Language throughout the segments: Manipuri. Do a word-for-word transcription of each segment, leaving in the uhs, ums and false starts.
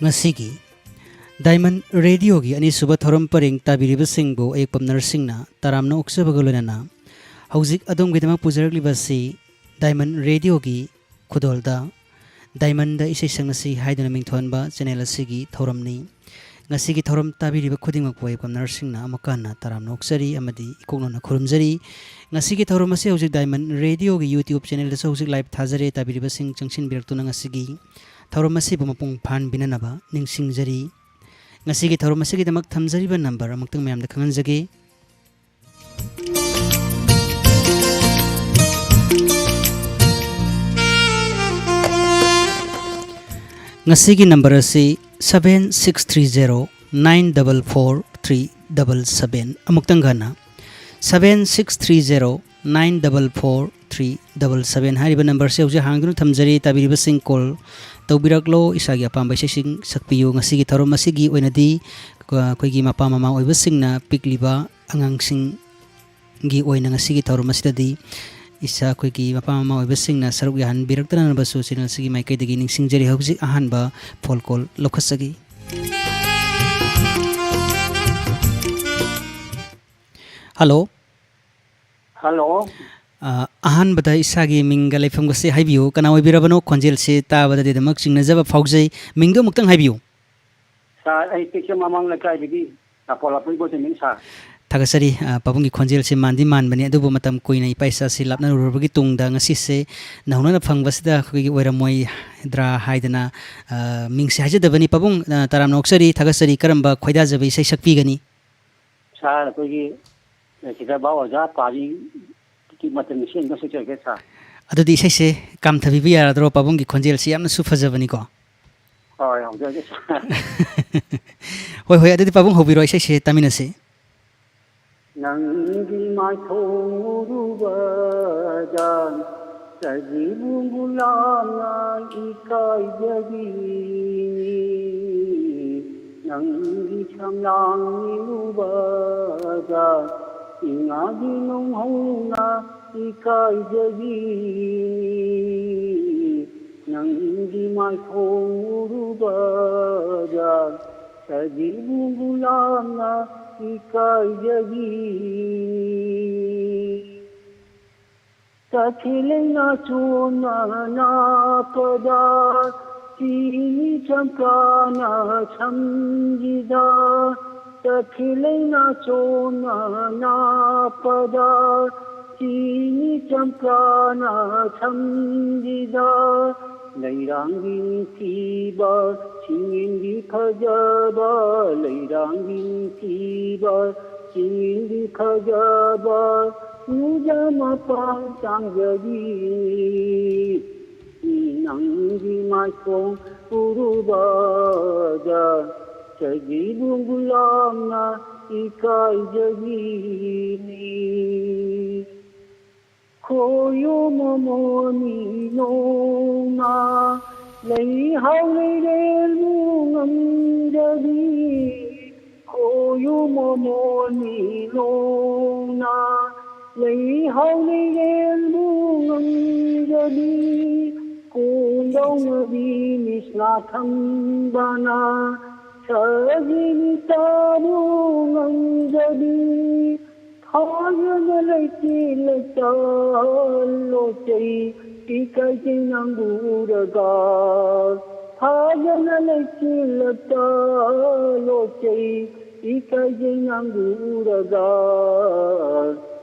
ꯉꯁꯤꯒꯤ ꯗꯥꯏꯃꯟ ꯔꯦꯗꯤꯑꯣꯒꯤ ꯑꯅꯤꯁꯨꯕ ꯊꯧꯔꯝ ꯄꯔꯦꯡ ꯇꯥꯕꯤꯔꯤꯕꯁꯤꯡꯕꯨ ꯑꯌꯦꯛꯄꯝ ꯅꯔꯁꯤꯡꯅ ꯇꯔꯥꯝꯅ ꯑꯣꯛꯆꯕꯒ ꯂꯣꯏꯅꯅ ꯍꯧꯖꯤꯛ ꯑꯗꯣꯝꯒꯤꯗꯃꯛ ꯄꯨꯖꯔꯛꯂꯤꯕ ꯑꯁꯤ ꯗꯥꯏꯃꯟ ꯔꯦꯗꯤꯑꯣꯒꯤ ꯈꯨꯗꯣꯜꯗ ꯗꯥꯏꯃꯟꯗ ꯏꯁꯩ ꯁꯛꯅꯁꯤ ꯍꯥꯏꯗꯨꯅ ꯃꯤꯡꯊꯣꯟꯕ ꯆꯦꯅꯦꯜ ꯑꯁꯤꯒꯤ ꯊꯧꯔꯝꯅꯤ꯫ ꯉꯁꯤꯒꯤ ꯊꯧꯔꯝ ꯇꯥꯕꯤꯔꯤꯕ ꯈꯨꯗꯤꯡꯃꯛꯄꯨ ꯑꯌꯦꯛꯄꯝ ꯅꯔꯁꯤꯡꯅ ꯑꯃꯨꯛꯀ ꯍꯟꯅ ꯇꯔꯥꯝꯅ ꯑꯣꯛꯆꯔꯤ ꯑꯃꯗꯤ ꯏꯀꯣꯛꯅꯅ ꯈꯨꯔꯨꯝꯖꯔꯤ꯫ ꯉꯁꯤꯒꯤ ꯊꯧꯔꯝ ꯑꯁꯤ ꯍꯧꯖꯤꯛ ꯗꯥꯏꯃꯟ ꯔꯦꯗꯤꯑꯣꯒꯤ YouTube ꯆꯦꯅꯦꯜꯗꯁꯨ ꯍꯧꯖꯤꯛ ꯂꯥꯏꯚ ꯊꯥꯖꯔꯦ꯫ ꯇꯥꯕꯤꯔꯤꯕꯁꯤꯡ ꯆꯪꯁꯤꯟꯕꯤꯔꯛꯇꯨꯅ ꯉꯁꯤꯒꯤ ꯊꯧꯔꯝ ꯑꯁꯤꯕꯨ ꯃꯄꯨꯡ ꯐꯥꯍꯟꯕꯤꯅꯅꯕ ꯅꯤꯡꯁꯤꯡꯖꯔꯤ꯫ ꯉꯁꯤꯒꯤ ꯊꯧꯔꯝ ꯑꯁꯤꯒꯤꯗꯃꯛ ꯊꯝꯖꯔꯤꯕ ꯅꯝꯕꯔ ꯑꯃꯨꯛꯇꯪ ꯃꯌꯥꯝꯗ ꯈꯪꯍꯟꯖꯒꯦ꯫ ꯉꯁꯤꯒꯤ ꯅꯝꯕꯔ ꯑꯁꯤ seven six three zero nine double four three double seven꯫ ꯑꯃꯨꯛꯇꯪ ꯍꯟꯅ, seven six three zero nine double four three double seven ꯍꯥꯏꯔꯤꯕ ꯅꯝꯕꯔꯁꯦ ꯍꯧꯖꯤꯛ ꯍꯥꯡꯗꯨꯅ ꯊꯝꯖꯔꯤ꯫ ꯇꯥꯕꯤꯔꯤꯕꯁꯤꯡ ꯀꯣꯜ ꯇꯧꯕꯤꯔꯛꯂꯣ, ꯏꯁꯥꯒꯤ ꯑꯄꯥꯝꯕ ꯏꯁꯩꯁꯤꯡ ꯁꯛꯄꯤꯌꯨ꯫ ꯉꯁꯤꯒꯤ ꯊꯧꯔꯝ ꯑꯁꯤꯒꯤ ꯑꯣꯏꯅꯗꯤ, ꯑ, ꯑꯩꯈꯣꯏꯒꯤ ꯃꯄꯥ ꯃꯃꯥ ꯑꯣꯏꯕꯁꯤꯡꯅ ꯄꯤꯛꯂꯤꯕ ꯑꯉꯥꯡꯁꯤꯡꯒꯤ ꯑꯣꯏꯅ ꯉꯁꯤꯒꯤ ꯊꯧꯔꯝ ꯑꯁꯤꯗꯗꯤ ꯏꯁꯥ ꯑꯩꯈꯣꯏꯒꯤ ꯃꯄꯥ ꯃꯃꯥ ꯑꯣꯏꯕꯁꯤꯡꯅ ꯁꯔꯨꯛ ꯌꯥꯍꯟꯕꯤꯔꯛꯇꯅꯕꯁꯨ ꯆꯦꯅꯦꯜ ꯑꯁꯤꯒꯤ ꯃꯥꯏꯀꯩꯗꯒꯤ ꯅꯤꯡꯁꯤꯡꯖꯔꯤ꯫ ꯍꯧꯖꯤꯛ ꯑꯍꯥꯟꯕ ꯐꯣꯟ ꯀꯣꯜ ꯂꯧꯈꯠꯆꯒꯦ꯫ ꯍꯜꯂꯣ꯫ ꯍꯜꯂꯣ꯫ ꯑ, ꯑꯍꯥꯟꯕꯗ ꯏꯁꯥꯒꯤ ꯃꯤꯡꯒ ꯂꯩꯐꯝꯒꯁꯦ ꯍꯥꯏꯕꯤꯌꯨ꯫ ꯀꯅꯥ ꯑꯣꯏꯕꯤꯔꯕꯅꯣ? ꯈꯣꯟꯖꯦꯜꯁꯦ ꯇꯥꯕꯗꯗꯤ ꯑꯗꯨꯃꯛ ꯆꯤꯡꯅꯖꯕ ꯐꯥꯎꯖꯩ꯫ ꯃꯤꯡꯗꯣ ꯑꯃꯨꯛꯇꯪ ꯍꯥꯏꯕꯤꯌꯨ꯫ ꯁꯥꯔ, ꯑꯩ ꯄꯤꯛꯆ ꯃꯃꯥꯡ ꯂꯩꯀꯥꯏꯗꯒꯤ ꯅꯥꯄꯣꯂꯥꯄꯨꯏ ꯒꯣꯇꯃꯤ, ꯁꯥꯔ꯫ ꯊꯥꯒꯠꯆꯔꯤ꯫ ꯑ, ꯄꯥꯕꯨꯡꯒꯤ ꯈꯣꯟꯖꯦꯜꯁꯤ ꯃꯥꯟꯗꯤ ꯃꯥꯟꯕꯅꯤ, ꯑꯗꯨꯕꯨ ꯃꯇꯝ ꯀꯨꯏꯅ ꯏꯄꯥ ꯏꯆꯥꯁꯤ ꯂꯥꯞꯅꯔꯨꯔꯕꯒꯤ ꯇꯨꯡꯗ ꯉꯁꯤꯁꯦ ꯅꯧꯅꯅ ꯐꯪꯕꯁꯤꯗ ꯑꯩꯈꯣꯏꯒꯤ ꯑꯣꯏꯔꯝꯃꯣꯏꯗ꯭ꯔꯥ ꯍꯥꯏꯗꯅ, ꯑ, ꯃꯤꯡꯁꯦ ꯍꯥꯏꯖꯗꯕꯅꯤ꯫ ꯄꯥꯕꯨꯡ, ꯑ, ꯇꯔꯥꯝꯅ ꯑꯣꯛꯆꯔꯤ, ꯊꯥꯒꯠꯆꯔꯤ꯫ ꯀꯔꯝꯕ ꯈꯣꯏꯗꯥꯖꯕ ꯏꯁꯩ ꯁꯛꯄꯤꯒꯅꯤ? ꯁꯥꯔ, ꯑꯩꯈꯣꯏꯒꯤ ꯁꯤꯗ ꯕꯥ ꯑꯣꯖꯥ ꯄꯥꯔꯤꯒꯤ ꯃꯇꯝ ꯁꯦꯝꯕ ꯁꯛꯆꯒꯦ, ꯁꯥꯔ꯫ ꯑꯗꯨꯗꯤ ꯏꯁꯩꯁꯦ ꯀꯥꯝꯊꯕꯤꯕ ꯌꯥꯔꯗ꯭ꯔꯣ? ꯄꯥꯕꯨꯡꯒꯤ ꯈꯣꯟꯖꯦꯜꯁꯤ ꯌꯥꯝꯅꯁꯨ ꯐꯖꯕꯅꯤꯀꯣ꯫ ꯍꯣꯏ, ꯍꯧꯖꯔꯒꯦ, ꯁꯥꯔ꯫ ꯍꯣꯏ, ꯍꯣꯏ, ꯑꯗꯨꯗꯤ ꯄꯥꯕꯨꯡ ꯍꯧꯕꯤꯔꯣ, ꯏꯁꯩꯁꯦ ꯇꯥꯃꯤꯟꯅꯁꯤ꯫ ꯅꯪꯒꯤ ꯃꯥꯏꯊꯣꯡ ꯎꯔꯨꯕꯗ ꯁꯖꯤꯕꯨ ꯒꯨꯂꯥꯞꯅ ꯏꯀꯥꯏꯖꯕꯤ, ꯅꯪꯒꯤ ꯁꯝꯂꯥꯡ ꯅꯤꯛꯂꯨꯕꯗ ꯏꯉꯥꯒꯤ ꯅꯣꯡꯍꯧꯅ ꯏꯀꯥꯏꯖꯕꯤ꯫ ꯅꯪꯒꯤ ꯃꯥꯏꯊꯣꯡ ꯎꯔꯨꯕꯗ ꯁꯖꯤꯕꯨ ꯒꯨꯂꯥꯝꯅ ꯏꯀꯥꯏꯖꯕꯤ꯫ ꯆꯥꯛꯈꯤ ꯂꯩꯅꯥ ꯆꯣꯝꯅ ꯅꯥꯞꯄꯗ ꯆꯤꯅꯤ ꯆꯝꯄ꯭ꯔꯥꯅ ꯁꯝꯖꯤꯗ꯫ ꯆꯥꯛꯈꯤ ꯂꯩꯅꯥ ꯆꯣꯝꯅ ꯅꯥꯞꯄꯗ ꯆꯤꯅꯤ ꯆꯝꯄ꯭ꯔꯥꯅ ꯁꯝꯖꯤꯗ꯫ ꯂꯩꯔꯥꯡꯒꯤ ꯅꯤꯡꯊꯤꯕ ꯆꯤꯡꯌꯦꯡꯒꯤ ꯐꯖꯕ, ꯂꯩꯔꯥꯡꯒꯤ ꯅꯤꯡꯊꯤꯕ ꯆꯤꯡꯌꯦꯡꯒꯤ ꯐꯖꯕ ꯅꯨꯡꯖ ꯃꯄꯥꯟ ꯆꯥꯡꯖꯕꯤ꯫ ꯅꯪꯒꯤ ꯃꯥꯏꯊꯣꯡ ꯎꯔꯨꯕꯗ ꯁꯖꯤꯕꯨ ꯒꯨꯂꯥꯝꯅ ꯏꯀꯥꯏꯖꯕꯤꯅꯤ꯫ ꯈꯣꯏꯌꯨ ꯃꯣꯃꯣꯅꯤ ꯅꯣꯡꯅ ꯂꯩꯍꯥꯎ ꯂꯩꯔꯦꯜꯕꯨ ꯉꯝꯖꯕꯤ꯫ ꯈꯣꯏꯌꯨ ꯃꯣꯃꯣꯅꯤ ꯅꯣꯡꯅ ꯂꯩꯍꯥꯎ ꯂꯩꯔꯦꯜꯕꯨ ꯉꯝꯖꯕꯤ꯫ ꯀꯣꯡꯗꯧꯅꯕꯤ ꯃꯤꯁꯅꯥ ꯊꯝꯕꯅ ꯁꯖꯤꯅꯤ ꯇꯥꯕꯨ ꯉꯝꯖꯕꯤ꯫ ꯐꯥꯖꯅ ꯂꯩꯆꯤꯜꯂꯛꯇ ꯂꯣꯠꯆꯩ, ꯏꯀꯥꯏꯖꯩ ꯅꯪꯕꯨ ꯎꯔꯒ꯫ ꯐꯥꯖꯅ ꯂꯩꯆꯤꯜꯂꯛꯇ ꯂꯣꯠꯆꯩ, ꯏꯀꯥꯏꯖꯩ ꯅꯪꯕꯨ ꯎꯔꯒ꯫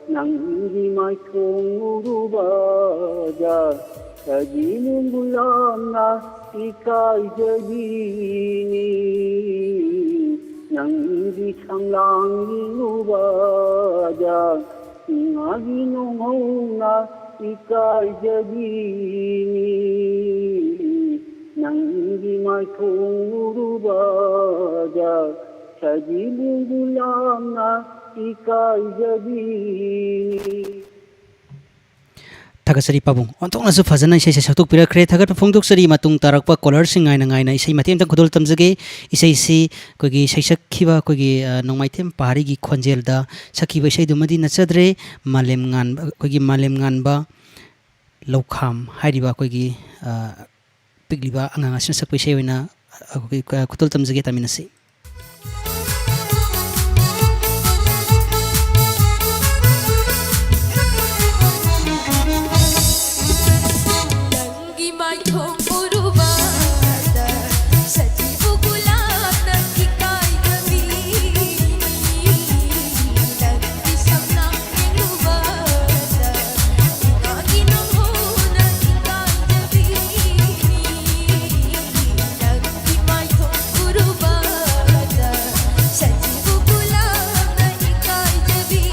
ꯅꯪꯒꯤ ꯃꯥꯏꯊꯣꯡ ꯎꯔꯨꯕꯗ ꯁꯖꯤꯕꯨ ꯒꯨꯂꯥꯝꯅ ꯏꯀꯥꯏꯖꯕꯤꯅꯤ꯫ ꯅꯪꯒꯤ ꯁꯝꯂꯥꯡ ꯌꯦꯡꯂꯨꯕꯗ ꯏꯉꯥꯒꯤ ꯅꯣꯡꯍꯧꯅ ꯏꯀꯥꯏꯖꯕꯤꯅꯤ꯫ ꯅꯪꯒꯤ ꯃꯥꯏꯊꯣꯡ ꯎꯔꯨꯕꯗ ꯁꯖꯤꯕꯨ ꯒꯨꯂꯥꯝꯅ ꯏꯀꯥꯏꯖꯕꯤꯅꯤ꯫ ꯊꯥꯒꯠꯆꯔꯤ ꯄꯥꯕꯨꯡ꯫ ꯑꯣꯟꯊꯣꯛꯅꯁꯨ ꯐꯖꯅ ꯏꯁꯩꯁꯦ ꯁꯛꯇꯣꯛꯄꯤꯔꯛꯈ꯭ꯔꯦ꯫ ꯊꯥꯒꯠꯄ ꯐꯣꯡꯗꯣꯛꯆꯔꯤ꯫ ꯃꯇꯨꯡ ꯇꯥꯔꯛꯄ ꯀꯣꯂꯔꯁꯤꯡ ꯉꯥꯏꯅ ꯉꯥꯏꯅ ꯏꯁꯩ ꯃꯇꯦꯛ ꯑꯃꯇꯪ ꯈꯨꯗꯣꯜ ꯇꯝꯖꯒꯦ꯫ ꯏꯁꯩꯁꯤ ꯑꯩꯈꯣꯏꯒꯤ ꯁꯩꯁꯛꯈꯤꯕ ꯑꯩꯈꯣꯏꯒꯤ, ꯑ, ꯅꯣꯡꯃꯥꯏꯊꯦꯝ ꯄꯍꯥꯔꯤꯒꯤ ꯈꯣꯟꯖꯦꯜꯗ ꯁꯛꯈꯤꯕ ꯏꯁꯩꯗꯨꯃꯗꯤ ꯅꯠꯆꯗ꯭ꯔꯦ꯫ ꯃꯥꯂꯦꯝ ꯉꯥꯟꯕ, ꯑꯩꯈꯣꯏꯒꯤ ꯃꯥꯂꯦꯝ ꯉꯥꯟꯕ ꯂꯧꯈꯥꯝ ꯍꯥꯏꯔꯤꯕ ꯑꯩꯈꯣꯏꯒꯤ, ꯑ, ꯄꯤꯛꯂꯤꯕ ꯑꯉꯥꯡ ꯑꯁꯤꯅ ꯁꯛꯄ ꯏꯁꯩ ꯑꯣꯏꯅ ꯑꯩꯈꯣꯏ ꯈꯨꯗꯣꯜ ꯇꯝꯖꯒꯦ, ꯇꯥꯃꯤꯟꯅꯁꯤ꯫ ꯅꯪꯒꯤ ꯃꯥꯏꯊꯣꯡ ꯎꯔꯨꯕꯗ ꯁꯖꯤꯕꯨ ꯒꯨꯂꯥꯞꯅ ꯏꯀꯥꯏꯗꯕꯤ꯫ ꯅꯪꯒꯤ ꯁꯝꯂꯥꯡ ꯌꯦꯡꯂꯨꯕꯗ ꯏꯉꯥꯒꯤ ꯅꯣꯡꯍꯧꯅ ꯏꯀꯥꯏꯗꯕꯤ꯫ ꯅꯪꯒꯤ ꯃꯥꯏꯊꯣꯡ ꯎꯔꯨꯕꯗ ꯁꯖꯤꯕꯨ ꯒꯨꯂꯥꯞꯅ ꯏꯀꯥꯏꯗꯕꯤ꯫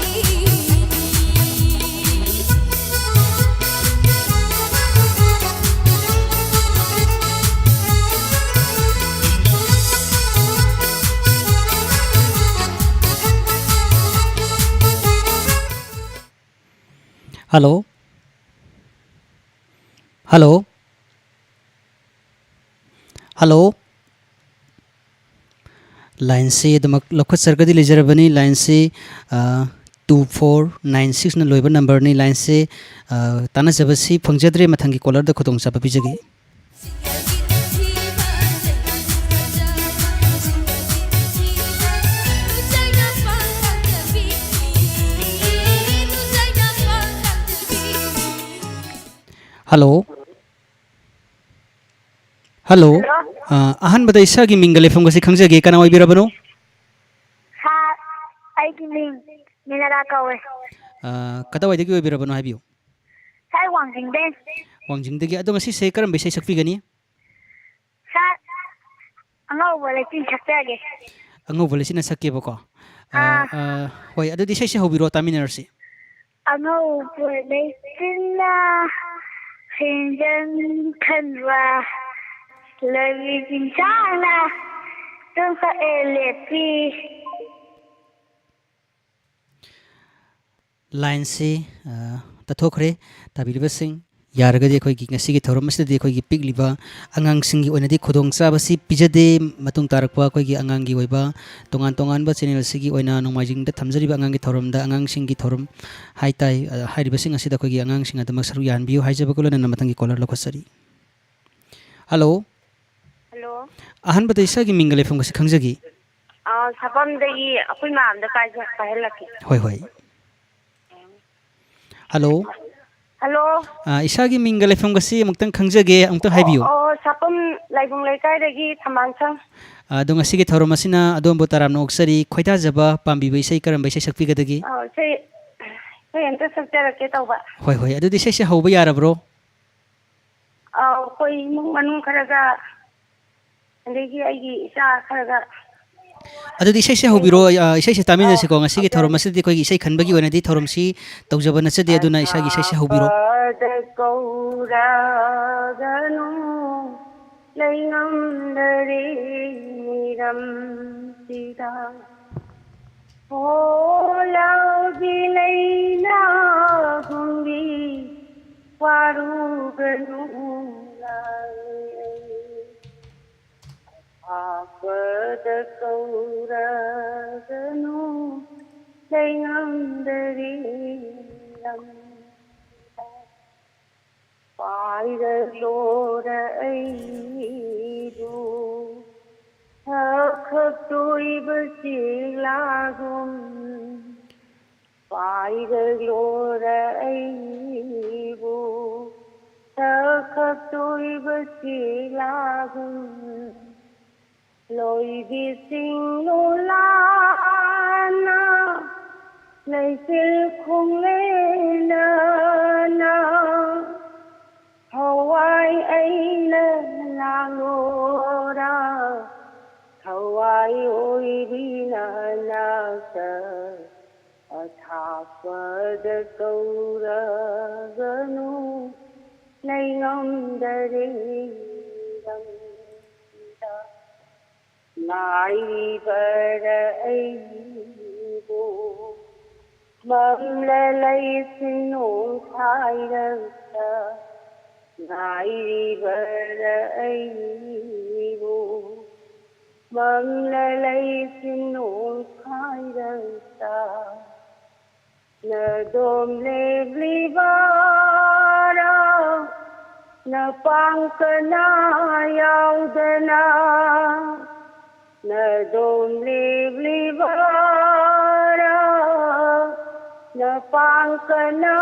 Hello? Hello? Hello? Lineꯁꯤ ꯑꯗꯨꯃꯛ ꯂꯧꯈꯠꯆꯔꯒꯗꯤ ꯂꯩꯖꯔꯕꯅꯤ꯫ Lineꯁꯤ, ꯑ, two four nine sixꯅ ꯂꯣꯏꯕ numberꯅꯤ꯫ Lineꯁꯤ, ꯑ, ꯇꯥꯟꯅꯖꯕꯁꯤ ꯐꯪꯖꯗ꯭ꯔꯦ꯫ ꯃꯊꯪꯒꯤ callerꯗ ꯈꯨꯗꯣꯡꯆꯥꯕ ꯄꯤꯖꯒꯦ꯫ Hello? Hello? Hello? ꯑ, ꯑꯍꯥꯟꯕꯗ ꯏꯁꯥꯒꯤ ꯃꯤꯡꯒ ꯂꯩꯐꯝꯒꯁꯤ ꯈꯪꯖꯒꯦ꯫ ꯀꯅꯥ ꯑꯣꯏꯕꯤꯔꯕꯅꯣ? Sir, ꯑꯩꯒꯤ ꯃꯤꯡ ꯃꯤꯅꯔꯥ ꯀꯧꯋꯦ꯫ ꯑ, ꯀꯗꯥꯏꯋꯥꯏꯗꯒꯤ ꯑꯣꯏꯕꯤꯔꯕꯅꯣ ꯍꯥꯏꯕꯤꯌꯨ꯫ Sir, ꯋꯥꯡꯖꯤꯡꯗꯩ꯫ ꯋꯥꯡꯖꯤꯡꯗꯒꯤ꯫ ꯑꯗꯣ ꯉꯁꯤꯁꯦ ꯀꯔꯝꯕ ꯏꯁꯩ ꯁꯛꯄꯤꯒꯅꯤ? Sir, ꯑꯉꯧꯕ ꯂꯩꯆꯤꯟ ꯁꯛꯆꯒꯦ꯫ ꯑꯉꯧꯕ ꯂꯩꯆꯤꯟꯅ ꯁꯛꯀꯦꯕꯀꯣ꯫ ꯑ, ꯑꯥ꯫ ꯑ, ꯍꯣꯏ, ꯑꯗꯨꯗꯤ ꯏꯁꯩꯁꯦ ꯍꯧꯕꯤꯔꯣ, ꯇꯥꯃꯤꯟꯅꯔꯁꯤ꯫ ꯑꯉꯧꯕ ꯂꯩꯆꯤꯟꯅ ꯁꯦꯟꯖꯪ ꯈꯟꯕ, ꯂꯩꯃꯤ ꯆꯤꯡꯁꯥꯡꯅ ꯇꯨꯝꯈꯛꯑꯦ ꯂꯦꯞꯄꯤ꯫ Lineꯁꯤ, ꯑ, ꯇꯠꯊꯣꯛꯈ꯭ꯔꯦ꯫ ꯇꯥꯕꯤꯔꯤꯕꯁꯤꯡ, ꯌꯥꯔꯒꯗꯤ ꯑꯩꯈꯣꯏꯒꯤ ꯉꯁꯤꯒꯤ ꯊꯧꯔꯝ ꯑꯁꯤꯗꯗꯤ ꯑꯩꯈꯣꯏꯒꯤ ꯄꯤꯛꯂꯤꯕ ꯑꯉꯥꯡꯁꯤꯡꯒꯤ ꯑꯣꯏꯅꯗꯤ ꯈꯨꯗꯣꯡꯆꯥꯕꯁꯤ ꯄꯤꯖꯗꯦ꯫ ꯃꯇꯨꯡ ꯇꯥꯔꯛꯄ ꯑꯩꯈꯣꯏꯒꯤ ꯑꯉꯥꯡꯒꯤ ꯑꯣꯏꯕ ꯇꯣꯉꯥꯟ ꯇꯣꯉꯥꯟꯕ channel ꯑꯁꯤꯒꯤ ꯑꯣꯏꯅ ꯅꯣꯡꯃꯥꯏꯖꯤꯡꯗ ꯊꯝꯖꯔꯤꯕ ꯑꯉꯥꯡꯒꯤ ꯊꯧꯔꯝꯗ ꯑꯉꯥꯡꯁꯤꯡꯒꯤ ꯊꯧꯔꯝ ꯍꯥꯏ ꯇꯥꯏ꯫ ꯑ, ꯍꯥꯏꯔꯤꯕꯁꯤꯡ ꯑꯁꯤꯗ ꯑꯩꯈꯣꯏꯒꯤ ꯑꯉꯥꯡꯁꯤꯡ ꯑꯗꯨꯃꯛ ꯁꯔꯨꯛ ꯌꯥꯍꯟꯕꯤꯌꯨ ꯍꯥꯏꯖꯕꯒ ꯂꯣꯏꯅꯅ ꯃꯊꯪꯒꯤ caller ꯂꯧꯈꯠꯆꯔꯤ꯫ ꯍꯜꯂꯣ꯫ ꯍꯜꯂꯣ꯫ ꯑꯍꯥꯟꯕꯗ ꯏꯁꯥꯒꯤ ꯃꯤꯡꯒ ꯂꯩꯐꯝꯒꯁꯤ ꯈꯪꯖꯒꯦ꯫ ꯑꯥ, ꯁꯥꯄꯝꯗꯒꯤ ꯑꯩꯈꯣꯏ ꯃꯥꯝꯗ ꯄꯥꯏꯖ-, ꯄꯥꯏꯍꯜꯂꯛꯀꯦ꯫ ꯍꯣꯏ, ꯍꯣꯏ꯫ ꯍꯜꯂꯣ꯫ ꯍꯜꯂꯣ꯫ ꯑꯥ, ꯏꯁꯥꯒꯤ ꯃꯤꯡꯒ ꯂꯩꯐꯝꯒꯁꯤ ꯑꯃꯨꯛꯇꯪ ꯈꯪꯖꯒꯦ, ꯑꯃꯨꯛꯇꯪ ꯍꯥꯏꯕꯤꯌꯨ꯫ ꯑꯣ, ꯁꯥꯄꯝ ꯂꯥꯏꯕꯨꯡ ꯂꯩꯀꯥꯏꯗꯒꯤ ꯊꯝꯕꯥꯜꯁꯪ꯫ ꯑꯥ, ꯑꯗꯣ ꯉꯁꯤꯒꯤ ꯊꯧꯔꯝ ꯑꯁꯤꯅ ꯑꯗꯣꯝꯕꯨ ꯇꯔꯥꯝꯅ ꯑꯣꯛꯆꯔꯤ꯫ ꯈꯣꯏꯗꯥꯖꯕ ꯄꯥꯝꯕꯤꯕ ꯏꯁꯩ ꯀꯔꯝꯕ ꯏꯁꯩ ꯁꯛꯄꯤꯒꯗꯒꯦ? ꯑꯥ, ꯏꯁꯩ, ꯏꯁꯩ ꯑꯝꯇ ꯁꯛꯆꯔꯛꯀꯦ ꯇꯧꯕ꯫ ꯍꯣꯏ, ꯍꯣꯏ꯫ ꯑꯗꯨꯗꯤ ꯏꯁꯩꯁꯦ ꯍꯧꯕ ꯌꯥꯔꯕ꯭ꯔꯣ? ꯑꯥ, ꯑꯩꯈꯣꯏ ꯏꯃꯨꯡ ꯃꯅꯨꯡ ꯈꯔꯒ, ꯑꯗꯒꯤ ꯑꯩꯒꯤ ꯏꯆꯥ ꯈꯔꯒ꯫ ꯑꯗꯨꯗꯤ ꯏꯁꯩꯁꯦ ꯍꯧꯕꯤꯔꯣ, ꯑ, ꯏꯁꯩꯁꯦ ꯇꯥꯃꯤꯟꯅꯁꯤꯀꯣ꯫ ꯉꯁꯤꯒꯤ ꯊꯧꯔꯝ ꯑꯁꯤꯗꯗꯤ ꯑꯩꯈꯣꯏꯒꯤ ꯏꯁꯩ ꯈꯟꯕꯒꯤ ꯑꯣꯏꯅꯗꯤ ꯊꯧꯔꯝꯁꯤ ꯇꯧꯖꯕ ꯅꯠꯆꯗꯦ, ꯑꯗꯨꯅ ꯏꯁꯥꯒꯤ ꯏꯁꯩꯁꯦ ꯍꯧꯕꯤꯔꯣ꯫ ꯑꯊꯥꯞꯄꯗ ꯀꯧꯔꯒꯅꯨ, ꯂꯩꯉꯝꯗꯔꯦ ꯃꯤꯔꯝꯁꯤꯗ꯫ ꯍꯣꯂꯥꯎꯒꯤ ꯂꯩꯅꯥꯒꯨꯝꯕꯤ ꯋꯥꯔꯨꯒꯅꯨ ꯂꯥꯏ ꯑꯩ꯫ ꯍꯥꯞꯄꯗ ꯀꯧꯔꯒꯅꯨ ꯂꯩꯉꯝꯗꯔꯦ ꯂꯝꯗ꯫ ꯄꯥꯏꯔꯛꯂꯣꯔ ꯑꯩꯕꯨ ꯊꯛ ꯈꯛ ꯇꯣꯏꯕ ꯆꯦꯛꯂꯥꯒꯨꯝ꯫ ꯄꯥꯏꯔꯛꯂꯣꯔ ꯑꯩꯕꯨ ꯊꯛ ꯈꯛ ꯇꯣꯏꯕ ꯆꯦꯛꯂꯥꯒꯨꯝ꯫ ꯂꯣꯏꯕꯤꯁꯤꯡ ꯂꯣꯂꯥꯅ ꯂꯩꯆꯤꯜ ꯈꯣꯡꯂꯦꯟꯅꯅ ꯊꯋꯥꯏ ꯑꯩꯅ ꯂꯥꯡꯂꯣꯔ ꯊꯋꯥꯏ ꯑꯣꯏꯕꯤꯅ ꯅꯥꯛꯇ ꯑꯊꯥꯞꯄꯗ ꯀꯧꯔꯒꯅꯨ ꯂꯩꯉꯝꯗꯔꯦ ꯂꯝꯗ꯫ ꯉꯥꯏꯔꯤꯕꯔ ꯑꯩꯕꯨ ꯃꯝꯂ ꯂꯩꯆꯤꯟ ꯅꯣꯡꯈꯥꯏꯔꯛꯇ꯫ ꯉꯥꯏꯔꯤꯕꯔ ꯑꯩꯕꯨ ꯃꯝꯂ ꯂꯩꯆꯤꯟ ꯅꯣꯡꯈꯥꯏꯔꯛꯇ꯫ ꯅꯗꯣꯝ ꯂꯦꯞꯂꯤꯕꯔ ꯅꯄꯥꯡ ꯀꯅꯥ ꯌꯥꯎꯗꯅ ꯅꯗꯣꯝ ꯂꯦꯞꯂꯤꯕꯔꯥ? ꯅꯄꯥꯡ ꯀꯅꯥ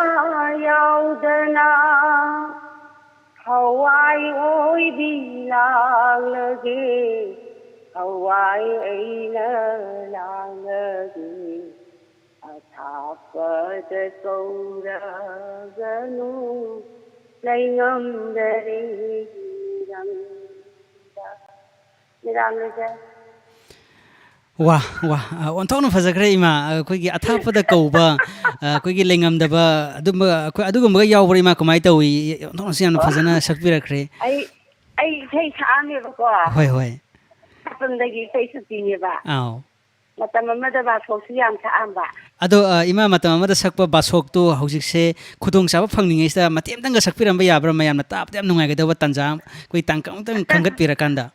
ꯌꯥꯎꯗꯅ ꯍꯋꯥꯏ ꯑꯣꯏꯕꯤ ꯂꯥꯡꯂꯒꯦ? ꯍꯋꯥꯏ ꯑꯩꯅ ꯂꯥꯡꯂꯒꯦ꯫ ꯑꯊꯥꯞꯄꯗ ꯀꯧꯔꯒꯅꯨ, ꯂꯩꯉꯝꯗꯔꯦ ꯃꯤꯔꯝꯗ꯫ ꯃꯦꯗꯥꯝ ꯂꯣꯏꯖꯔꯦ꯫ ꯋꯥ, ꯋꯥ, ꯑ, ꯑꯣꯟꯊꯣꯛꯅ ꯐꯖꯈ꯭ꯔꯦ, ꯏꯃꯥ꯫ ꯑ, ꯑꯩꯈꯣꯏꯒꯤ ꯑꯊꯥꯞꯄꯗ ꯀꯧꯕ, ꯑ, ꯑꯩꯈꯣꯏꯒꯤ ꯂꯩꯉꯝꯗꯕ, ꯑꯗꯨꯝꯕ, ꯑꯩꯈꯣꯏ ꯑꯗꯨꯒꯨꯝꯕꯒ ꯌꯥꯎꯕ꯭ꯔꯥ, ꯏꯃꯥ? ꯀꯃꯥꯏꯅ ꯇꯧꯏ? ꯑꯣꯟꯊꯣꯛꯅꯁꯨ ꯌꯥꯝꯅ ꯐꯖꯅ ꯁꯛꯄꯤꯔꯛꯈ꯭ꯔꯦ꯫ ꯑꯩ, ꯑꯩ ꯏꯁꯩ ꯁꯛꯑꯝꯃꯦꯕꯀꯣ꯫ ꯍꯣꯏ, ꯍꯣꯏ꯫ ꯁꯛꯐꯝꯗꯒꯤ ꯏꯁꯩ ꯁꯛꯄꯤꯅꯦꯕ꯫ ꯑꯥꯎ꯫ ꯃꯇꯝ ꯑꯃꯗ ꯕꯥꯁꯣꯛꯁꯨ ꯌꯥꯝ ꯁꯛꯑꯝꯕ꯫ ꯑꯗꯣ, ꯑ, ꯏꯃꯥ, ꯃꯇꯝ ꯑꯃꯗ ꯁꯛꯄ ꯕꯥꯁꯣꯛꯇꯣ ꯍꯧꯖꯤꯛꯁꯦ ꯈꯨꯗꯣꯡꯆꯥꯕ ꯐꯪꯂꯤꯉꯩꯁꯤꯗ ꯃꯇꯦꯛ ꯑꯝꯇꯪꯒ ꯁꯛꯄꯤꯔꯝꯕ ꯌꯥꯕ꯭ꯔꯥ? ꯃꯌꯥꯝꯅ ꯇꯥꯕꯗ ꯌꯥꯝ ꯅꯨꯡꯉꯥꯏꯒꯗꯧꯕ ꯇꯥꯟꯖꯥ, ꯑꯩꯈꯣꯏ ꯇꯥꯡꯀꯛ ꯑꯝꯇꯪ ꯈꯟꯒꯠꯄꯤꯔꯀꯥꯟꯗ꯫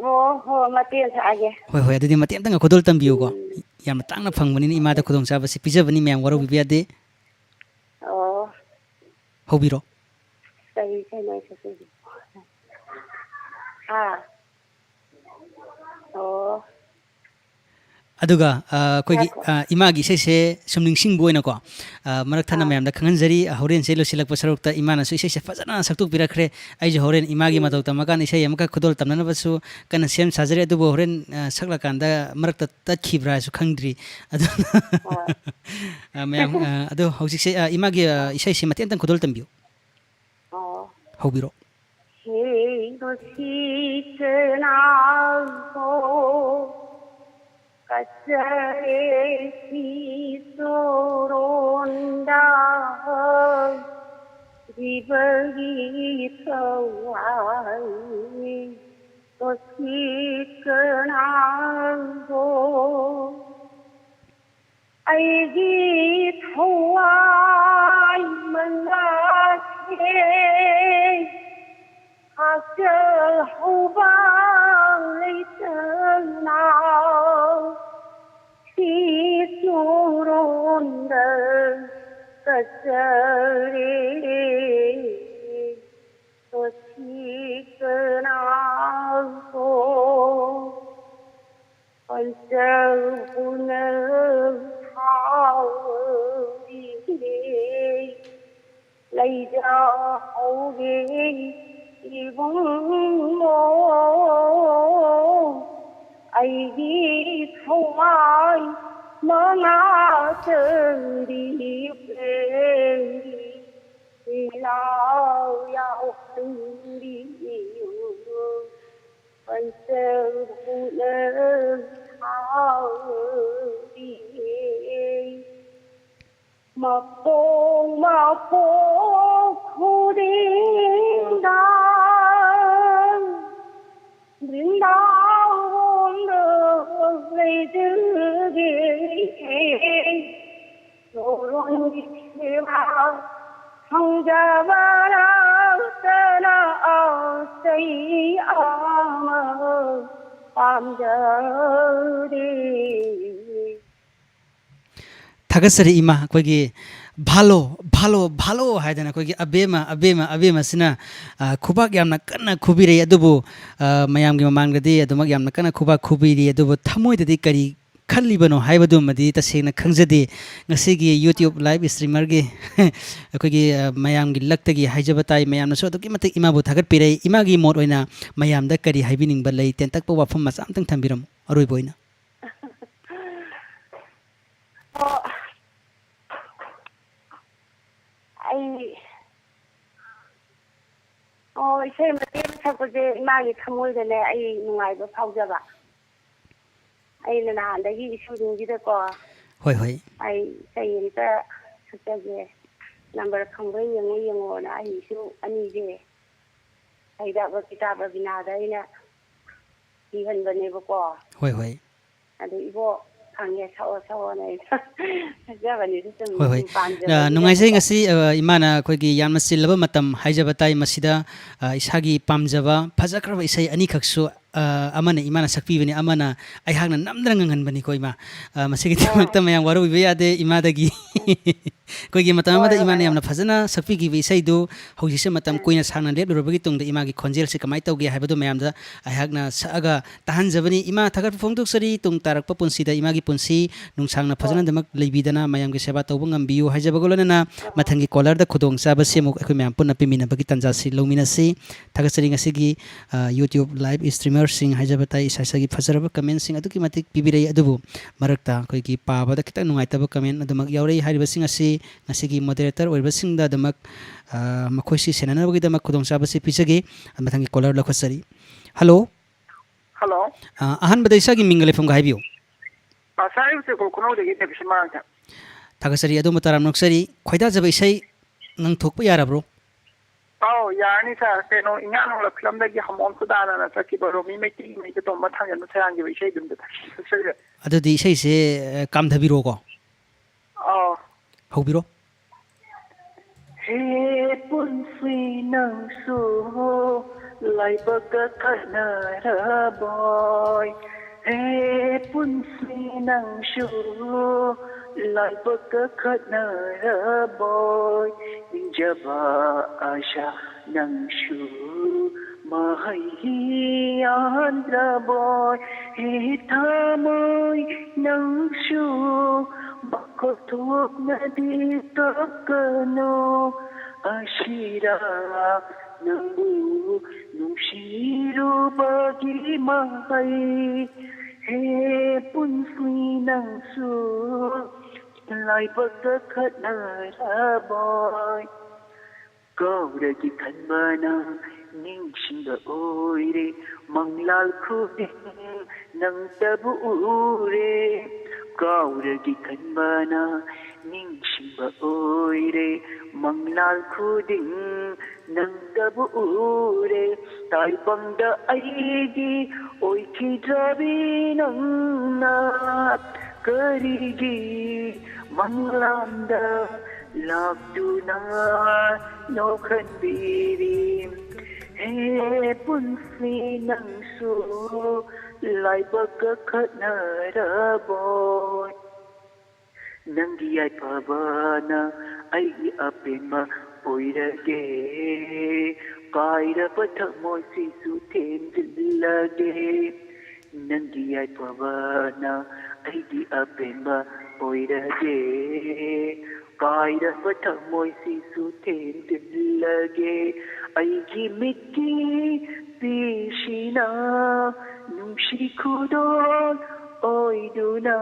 ꯑꯣ, ꯍꯣ, ꯃꯇꯦꯛ ꯑꯃ ꯁꯛꯑꯒꯦ꯫ ꯍꯣꯏ, ꯍꯣꯏ, ꯑꯗꯨꯗꯤ ꯃꯇꯦꯛ ꯑꯝꯇꯪꯒ ꯈꯨꯗꯣꯜ ꯇꯝꯕꯤꯌꯨꯀꯣ꯫ ꯎꯝ꯫ ꯌꯥꯝꯅ ꯇꯥꯡꯅ ꯐꯪꯕꯅꯤꯅ ꯏꯃꯥꯗ ꯈꯨꯗꯣꯡꯆꯥꯕꯁꯤ ꯄꯤꯖꯕꯅꯤ, ꯃꯌꯥꯝ ꯋꯥꯔꯧꯕꯤꯕ ꯌꯥꯗꯦ꯫ ꯑꯣ꯫ ꯍꯧꯕꯤꯔꯣ꯫ ꯀꯔꯤ ꯏꯁꯩꯅꯣ ꯑꯩ ꯁꯛꯆꯩꯁꯤꯕꯣ? ꯑꯥ꯫ ꯑꯣ꯫ ꯑꯗꯨꯒ, ꯑ, ꯑꯩꯈꯣꯏꯒꯤ, ꯉꯥꯏꯈꯣ꯫ ꯑ, ꯏꯃꯥꯒꯤ ꯏꯁꯩꯁꯦ ꯁꯨꯝ ꯅꯤꯡꯁꯤꯡꯕ ꯑꯣꯏꯅꯀꯣ, ꯑ, ꯃꯔꯛ ꯊꯠꯅ ꯑꯥ꯫ ꯃꯌꯥꯝꯗ ꯈꯪꯍꯟꯖꯔꯤ, ꯑ, ꯍꯣꯔꯦꯟꯁꯦ ꯂꯣꯏꯁꯤꯜꯂꯛꯄ ꯁꯔꯨꯛꯇ ꯏꯃꯥꯅꯁꯨ ꯏꯁꯩꯁꯦ ꯐꯖꯅ ꯁꯛꯇꯣꯛꯄꯤꯔꯛꯈ꯭ꯔꯦ꯫ ꯑꯩꯁꯨ ꯍꯣꯔꯦꯟ ꯏꯃꯥꯒꯤ ꯎꯝ꯫ ꯃꯇꯧ ꯇꯝꯃꯀꯥꯟꯗ ꯏꯁꯩ ꯑꯃꯈꯛ ꯈꯨꯗꯣꯜ ꯇꯝꯅꯅꯕꯁꯨ ꯀꯟꯅ ꯁꯦꯝ ꯁꯥꯖꯔꯤ, ꯑꯗꯨꯕꯨ ꯍꯣꯔꯦꯟ, ꯑ, ꯁꯛꯂꯀꯥꯟꯗ ꯃꯔꯛꯇ ꯇꯠꯈꯤꯕ꯭ꯔꯥ ꯍꯥꯏꯁꯨ ꯈꯪꯗ꯭ꯔꯤ꯫ ꯑꯗꯨꯅ, ꯍꯣꯏ꯫ ꯑ, ꯃꯌꯥꯝ, ꯑ, ꯑꯗꯣ ꯍꯧꯖꯤꯛꯁꯦ, ꯑ, ꯏꯃꯥꯒꯤ, ꯑ, ꯏꯁꯩꯁꯦ ꯃꯇꯦꯛ ꯑꯝꯇꯪ ꯈꯨꯗꯣꯜ ꯇꯝꯕꯤꯌꯨ꯫ ꯑꯣ꯫ ꯍꯧꯕꯤꯔꯣ꯫ ꯍꯦ ꯅꯨꯡꯁꯤ ꯀꯅꯥꯒꯣ ꯀꯆꯔꯦ ꯁꯤ ꯆꯣꯔꯣꯟꯗ ꯍꯧꯔꯤꯕꯒꯤ ꯊꯋꯥꯏ ꯅꯨꯡꯁꯤ ꯀꯅꯥꯒꯣ꯫ ꯑꯩꯒꯤ ꯊꯋꯥꯏ ꯃꯉꯥꯁꯦ ꯍꯥꯞꯆꯍꯧꯕ ꯂꯩꯇꯅ ꯁꯤ ꯆꯣꯔꯣꯟꯗ ꯀꯠꯆꯔꯦ꯫ ꯇꯧꯗꯨꯅ ꯊꯥꯎꯔꯤꯔꯦ꯫ ꯂꯩꯖꯍꯧꯒꯦ ꯏꯕꯨꯡꯉꯣ, ꯑꯩꯒꯤ ꯊꯋꯥꯏ ꯃꯉꯥ ꯆꯪꯗꯤ ꯄꯦꯟꯗꯤ ꯏꯅꯥꯎ ꯌꯥꯎꯍꯟꯕꯤꯌꯨ꯫ ꯄꯟꯆꯧꯅ ꯊꯥꯎꯔꯤꯌꯦ꯫ ꯃꯄꯣꯛ ꯃꯄꯣꯛ ꯈꯨꯗꯤꯡꯗ ꯕ꯭ꯔꯤꯟꯗꯥꯕꯣꯟꯗ ꯂꯩꯖꯒꯦ꯫ ꯅꯣꯔꯣꯟꯒꯤ ꯁꯦꯕꯥ ꯐꯪꯖꯕ ꯅꯠꯇꯅ ꯑꯇꯩ ꯑꯃ ꯄꯥꯝꯖꯗꯦ꯫ ꯊꯥꯒꯠꯆꯔꯤ ꯏꯃꯥ, ꯑꯩꯈꯣꯏꯒꯤ "ꯚꯥꯂꯣ, ꯚꯥꯂꯣ, ꯚꯥꯂꯣ" ꯍꯥꯏꯗꯅ ꯑꯩꯈꯣꯏꯒꯤ ꯑꯕꯦꯝꯃ, ꯑꯕꯦꯝꯃ, ꯑꯕꯦꯝꯃꯁꯤꯅ, ꯑ, ꯈꯨꯕꯥꯛ ꯌꯥꯝꯅ ꯀꯟꯅ ꯈꯨꯕꯤꯔꯛꯏ꯫ ꯑꯗꯨꯕꯨ, ꯑ, ꯃꯌꯥꯝꯒꯤ ꯃꯃꯥꯡꯗꯗꯤ ꯑꯗꯨꯃꯛ ꯌꯥꯝꯅ ꯀꯟꯅ ꯈꯨꯕꯥꯛ ꯈꯨꯕꯤꯔꯤ, ꯑꯗꯨꯕꯨ ꯊꯃꯣꯏꯗꯗꯤ ꯀꯔꯤ ꯈꯜꯂꯤꯕꯅꯣ ꯍꯥꯏꯕꯗꯨꯃꯗꯤ ꯇꯁꯦꯡꯅ ꯈꯪꯖꯗꯦ꯫ ꯉꯁꯤꯒꯤ YouTube live streamerꯒꯤ ꯑꯩꯈꯣꯏꯒꯤ, ꯑ, ꯃꯌꯥꯝꯒꯤ ꯂꯛꯇꯒꯤ ꯍꯥꯏꯖꯕ ꯇꯥꯏ, ꯃꯌꯥꯝꯅꯁꯨ ꯑꯗꯨꯛꯀꯤ ꯃꯇꯤꯛ ꯏꯃꯥꯕꯨ ꯊꯥꯒꯠꯄꯤꯔꯛꯏ꯫ ꯏꯃꯥꯒꯤ ꯃꯣꯠ ꯑꯣꯏꯅ ꯃꯌꯥꯝꯗ ꯀꯔꯤ ꯍꯥꯏꯕꯤꯅꯤꯡꯕ ꯂꯩ? ꯇꯦꯟꯇꯛꯄ ꯋꯥꯐꯝ ꯃꯆꯥ ꯑꯃꯇꯪ ꯊꯝꯕꯤꯔꯝꯃꯨ ꯑꯔꯣꯏꯕ ꯑꯣꯏꯅ꯫ ꯑꯣ, ꯑꯩ, ꯑꯣ, ꯏꯁꯩ ꯃꯇꯦꯛ ꯑꯃ ꯁꯛꯄꯁꯦ ꯏꯃꯥꯒꯤ ꯊꯃꯣꯏꯗꯅꯦ ꯑꯩ ꯅꯨꯡꯉꯥꯏꯕ ꯐꯥꯎꯖꯕ꯫ ꯑꯩꯅ ꯅꯍꯥꯟꯗꯒꯤ ꯏꯁꯨꯁꯤꯡꯁꯤꯗꯀꯣ, ꯍꯣꯏ, ꯍꯣꯏ꯫ ꯑꯩ ꯏꯁꯩ ꯑꯝꯇ ꯁꯛꯆꯒꯦ, ꯅꯝꯕꯔ ꯐꯪꯕ꯭ꯔꯥ ꯌꯦꯡꯉꯣ, ꯌꯦꯡꯉꯣꯅ ꯑꯩ ꯏꯁꯨ ꯑꯅꯤꯁꯦ ꯍꯩꯗꯕ ꯀꯤꯇꯥꯕ ꯕꯤꯅꯥꯗ ꯑꯩꯅ ꯄꯤꯍꯟꯕꯅꯦꯕꯀꯣ꯫ ꯍꯣꯏ, ꯍꯣꯏ꯫ ꯑꯗꯨ ꯏꯕꯣꯛ ꯐꯪꯉꯦ, ꯁꯛꯑꯣ, ꯁꯛꯑꯣꯅ ꯑꯩꯅ ꯁꯛꯆꯕꯅꯤꯗ, ꯁꯨꯝ ꯍꯣꯏ, ꯍꯣꯏ꯫ ꯁꯨꯝ ꯑ, ꯄꯥꯝꯖꯕꯒꯤꯗꯃꯛꯇ꯫ ꯅꯨꯡꯉꯥꯏꯖꯩ ꯉꯁꯤ, ꯑ, ꯏꯃꯥꯅ ꯑꯩꯈꯣꯏꯒꯤ ꯌꯥꯝꯅ ꯆꯤꯜꯂꯕ ꯃꯇꯝ ꯍꯥꯏꯖꯕ ꯇꯥꯏ ꯃꯁꯤꯗ, ꯑ, ꯏꯁꯥꯒꯤ ꯄꯥꯝꯖꯕ ꯐꯖꯈ꯭ꯔꯕ ꯏꯁꯩ ꯑꯅꯤꯈꯛꯁꯨ ꯑ, ꯑꯃꯅ ꯏꯃꯥꯅ ꯁꯛꯄꯤꯕꯅꯤ, ꯑꯃꯅ ꯑꯩꯍꯥꯛꯅ ꯅꯝꯗꯅ ꯉꯪꯍꯟꯕꯅꯤꯀꯣ, ꯏꯃꯥ꯫ ꯑ, ꯃꯁꯤꯒꯤꯗꯃꯛꯇ ꯃꯌꯥꯝ ꯋꯥꯔꯧꯕꯤꯕ ꯌꯥꯗꯦ ꯏꯃꯥꯗꯒꯤ꯫ ꯑꯩꯈꯣꯏꯒꯤ ꯃꯇꯝ ꯑꯃꯗ ꯍꯣꯏ, ꯏꯃꯥꯅ ꯍꯣꯏ꯫ ꯌꯥꯝꯅ ꯐꯖꯅ ꯁꯛꯄꯤꯈꯤꯕ ꯏꯁꯩꯗꯨ ꯍꯧꯖꯤꯛꯁꯦ ꯃꯇꯝ ꯎꯝ꯫ ꯀꯨꯏꯅ ꯁꯥꯡꯅ ꯂꯦꯞꯂꯨꯔꯕꯒꯤ ꯇꯨꯡꯗ ꯏꯃꯥꯒꯤ ꯈꯣꯟꯖꯦꯜꯁꯤ ꯀꯃꯥꯏꯅ ꯇꯧꯒꯦ ꯍꯥꯏꯕꯗꯨ ꯃꯌꯥꯝꯗ ꯑꯩꯍꯥꯛꯅ ꯁꯛꯑꯒ ꯇꯥꯍꯟꯖꯕꯅꯤ꯫ ꯏꯃꯥ, ꯊꯥꯒꯠꯄ ꯐꯣꯡꯗꯣꯛꯆꯔꯤ꯫ ꯇꯨꯡ ꯇꯥꯔꯛꯄ ꯄꯨꯟꯁꯤꯗ ꯏꯃꯥꯒꯤ ꯄꯨꯟꯁꯤ ꯅꯨꯡꯁꯥꯡꯅ ꯐꯖꯅ ꯑꯗꯨꯃꯛ ꯂꯩꯕꯤꯗꯅ ꯃꯌꯥꯝꯒꯤ ꯁꯦꯕꯥ ꯇꯧꯕ ꯉꯝꯕꯤꯌꯨ ꯍꯥꯏꯖꯕꯒ ꯂꯣꯏꯅꯅ ꯃꯊꯪꯒꯤ caller-ꯗ ꯈꯨꯗꯣꯡꯆꯥꯕꯁꯤ ꯑꯃꯨꯛ ꯑꯩꯈꯣꯏ ꯃꯌꯥꯝ ꯄꯨꯟꯅ ꯄꯤꯃꯤꯟꯅꯕꯒꯤ ꯇꯥꯟꯖꯥꯁꯤ ꯂꯧꯃꯤꯟꯅꯁꯤ꯫ ꯊꯥꯒꯠꯆꯔꯤ ꯉꯁꯤꯒꯤ, ꯑ, YouTube live streamer-ꯁꯤꯡ ꯍꯥꯏꯖꯕ ꯇꯥꯏ, ꯏꯁꯥ ꯏꯁꯥꯒꯤ ꯐꯖꯔꯕ comment-ꯁꯤꯡ ꯑꯗꯨꯛꯀꯤ ꯃꯇꯤꯛ ꯄꯤꯕꯤꯔꯛꯏ꯫ ꯑꯗꯨꯕꯨ ꯃꯔꯛꯇ ꯑꯩꯈꯣꯏꯒꯤ ꯄꯥꯕꯗ ꯈꯤꯇꯪ ꯅꯨꯡꯉꯥꯏꯇꯕ comment ꯑꯗꯨꯃꯛ ꯌꯥꯎꯔꯛꯏ꯫ ꯍꯥꯏꯔꯤꯕꯁꯤꯡ ꯑꯁꯤ ꯉꯁꯤꯒꯤ moderator ꯑꯣꯏꯔꯤꯕꯁꯤꯡꯗ ꯑꯗꯨꯃꯛ, ꯑ, ꯃꯈꯣꯏꯁꯤ ꯁꯦꯟꯅꯅꯕꯒꯤꯗꯃꯛ ꯈꯨꯗꯣꯡꯆꯥꯕꯁꯤ ꯄꯤꯖꯒꯦ꯫ ꯃꯊꯪꯒꯤ caller ꯂꯧꯈꯠꯆꯔꯤ꯫ Hello꯫ Hello꯫ ꯑ, ꯑꯍꯥꯟꯕꯗ ꯏꯁꯥꯒꯤ ꯃꯤꯡꯒ ꯂꯩꯐꯝꯒ ꯍꯥꯏꯕꯤꯌꯨ꯫ ꯑ, sir, ꯑꯩ ꯍꯧꯖꯤꯛ ꯎꯈ꯭ꯔꯨꯜꯗꯒꯤ ꯗꯦꯕꯤꯁꯟ ꯃꯔꯥꯡꯊꯦꯝ꯫ ꯊꯥꯒꯠꯆꯔꯤ, ꯑꯗꯣꯝꯕꯨ ꯇꯔꯥꯝꯅ ꯑꯣꯛꯆꯔꯤ꯫ ꯈꯣꯏꯗꯥꯖꯕ ꯏꯁꯩ ꯉꯪꯊꯣꯛꯄ ꯌꯥꯔꯕ꯭ꯔꯣ? ꯑꯧ, ꯌꯥꯔꯅꯤ, sir꯫ ꯀꯩꯅꯣ, ꯏꯉꯥ ꯅꯣꯡꯂꯛ film-ꯗꯒꯤ ꯍꯃꯣꯝ ꯈꯨꯗꯥꯅꯅ ꯆꯠꯈꯤꯕ ꯔꯣꯃꯤ ꯃꯩꯇꯩꯒꯤ ꯃꯩꯗ ꯇꯣꯝꯕ ꯊꯥꯡꯖꯝꯅ ꯁꯩꯔꯥꯡꯈꯤꯕ ꯏꯁꯩꯗꯨꯝꯗ ꯁꯛꯆꯒꯦ꯫ ꯑꯗꯨꯗꯤ ꯏꯁꯩꯁꯦ, ꯑ, ꯀꯥꯝꯊꯕꯤꯔꯣꯀꯣ꯫ ꯑꯧ꯫ ꯍꯧꯕꯤꯔꯣ꯫ ꯍꯦ ꯄꯨꯟꯁꯤ ꯅꯪꯁꯨ ꯂꯥꯏꯕꯛꯀ ꯈꯠꯅꯔꯕꯣꯏ? ꯍꯦ ꯄꯨꯟꯁꯤ ꯅꯪꯁꯨ ꯂꯥꯏꯕꯛꯀ ꯈꯠꯅꯔꯕꯣꯏ? ꯅꯤꯡꯖꯕ ꯑꯁꯥ ꯅꯪꯁꯨ ꯃꯍꯩ ꯌꯥꯟꯗ꯭ꯔꯕꯣꯏ? ꯍꯦ ꯊꯃꯣꯏ ꯅꯪꯁꯨ ꯃꯈꯣꯊꯣꯛꯅꯗꯤ ꯀꯞꯀꯅꯨ꯫ ꯑꯁꯤꯔꯥ ꯅꯪꯕꯨ ꯅꯨꯡꯁꯤꯔꯨꯕꯒꯤ ꯃꯍꯩ? ꯍꯦ ꯄꯨꯟꯁꯤ ꯅꯪꯁꯨ ꯂꯥꯏꯕꯛꯀ ꯈꯠꯅꯔꯕꯣꯏ? ꯀꯥꯎꯔꯒꯦ ꯈꯟꯕꯅ ꯅꯤꯡꯁꯤꯡꯕ ꯑꯣꯏꯔꯦ, ꯃꯪꯂꯥꯜ ꯈꯨꯗꯤꯡ ꯅꯪꯇꯕꯨ ꯎꯔꯦ꯫ ꯀꯥꯎꯔꯒꯦ ꯈꯟꯕꯅ ꯅꯤꯡꯁꯤꯡꯕ ꯑꯣꯏꯔꯦ, ꯃꯪꯂꯥꯜ ꯈꯨꯗꯤꯡ ꯅꯪꯇꯕꯨ ꯎꯔꯦ꯫ ꯇꯥꯏꯕꯪꯗ ꯑꯩꯒꯤ ꯑꯣꯏꯈꯤꯗ꯭ꯔꯕꯤ ꯅꯪꯅ ꯀꯔꯤꯒꯤ ꯃꯪꯂꯥꯟꯗ ꯂꯥꯛꯇꯨꯅ ꯅꯣꯛꯍꯟꯕꯤꯔꯤ? ꯑꯦ ꯄꯨꯟꯁꯤ ꯅꯪꯁꯨ ꯂꯥꯏꯕꯛꯀ ꯈꯠꯅꯔꯕꯣꯏ? ꯅꯪꯒꯤ ꯌꯥꯏꯐꯕꯅ ꯑꯩꯒꯤ ꯑꯄꯦꯟꯕ ꯑꯣꯏꯔꯒꯦ꯫ ꯀꯥꯏꯔꯕ ꯊꯃꯣꯏꯁꯤꯁꯨ ꯊꯦꯝꯖꯤꯜꯂꯒꯦ꯫ ꯅꯪꯒꯤ ꯌꯥꯏꯐꯕꯅ ꯑꯩꯒꯤ ꯑꯄꯦꯟꯕ ꯑꯣꯏꯔꯒꯦ꯫ ꯀꯥꯏꯔꯕ ꯊꯃꯣꯏꯁꯤꯁꯨ ꯊꯦꯝꯖꯤꯜꯂꯒꯦ꯫ ꯑꯩꯒꯤ ꯃꯤꯠꯀꯤ ꯄꯤꯁꯤꯅ ꯅꯨꯡꯁꯤ ꯈꯨꯗꯣꯜ ꯑꯣꯏꯗꯨꯅ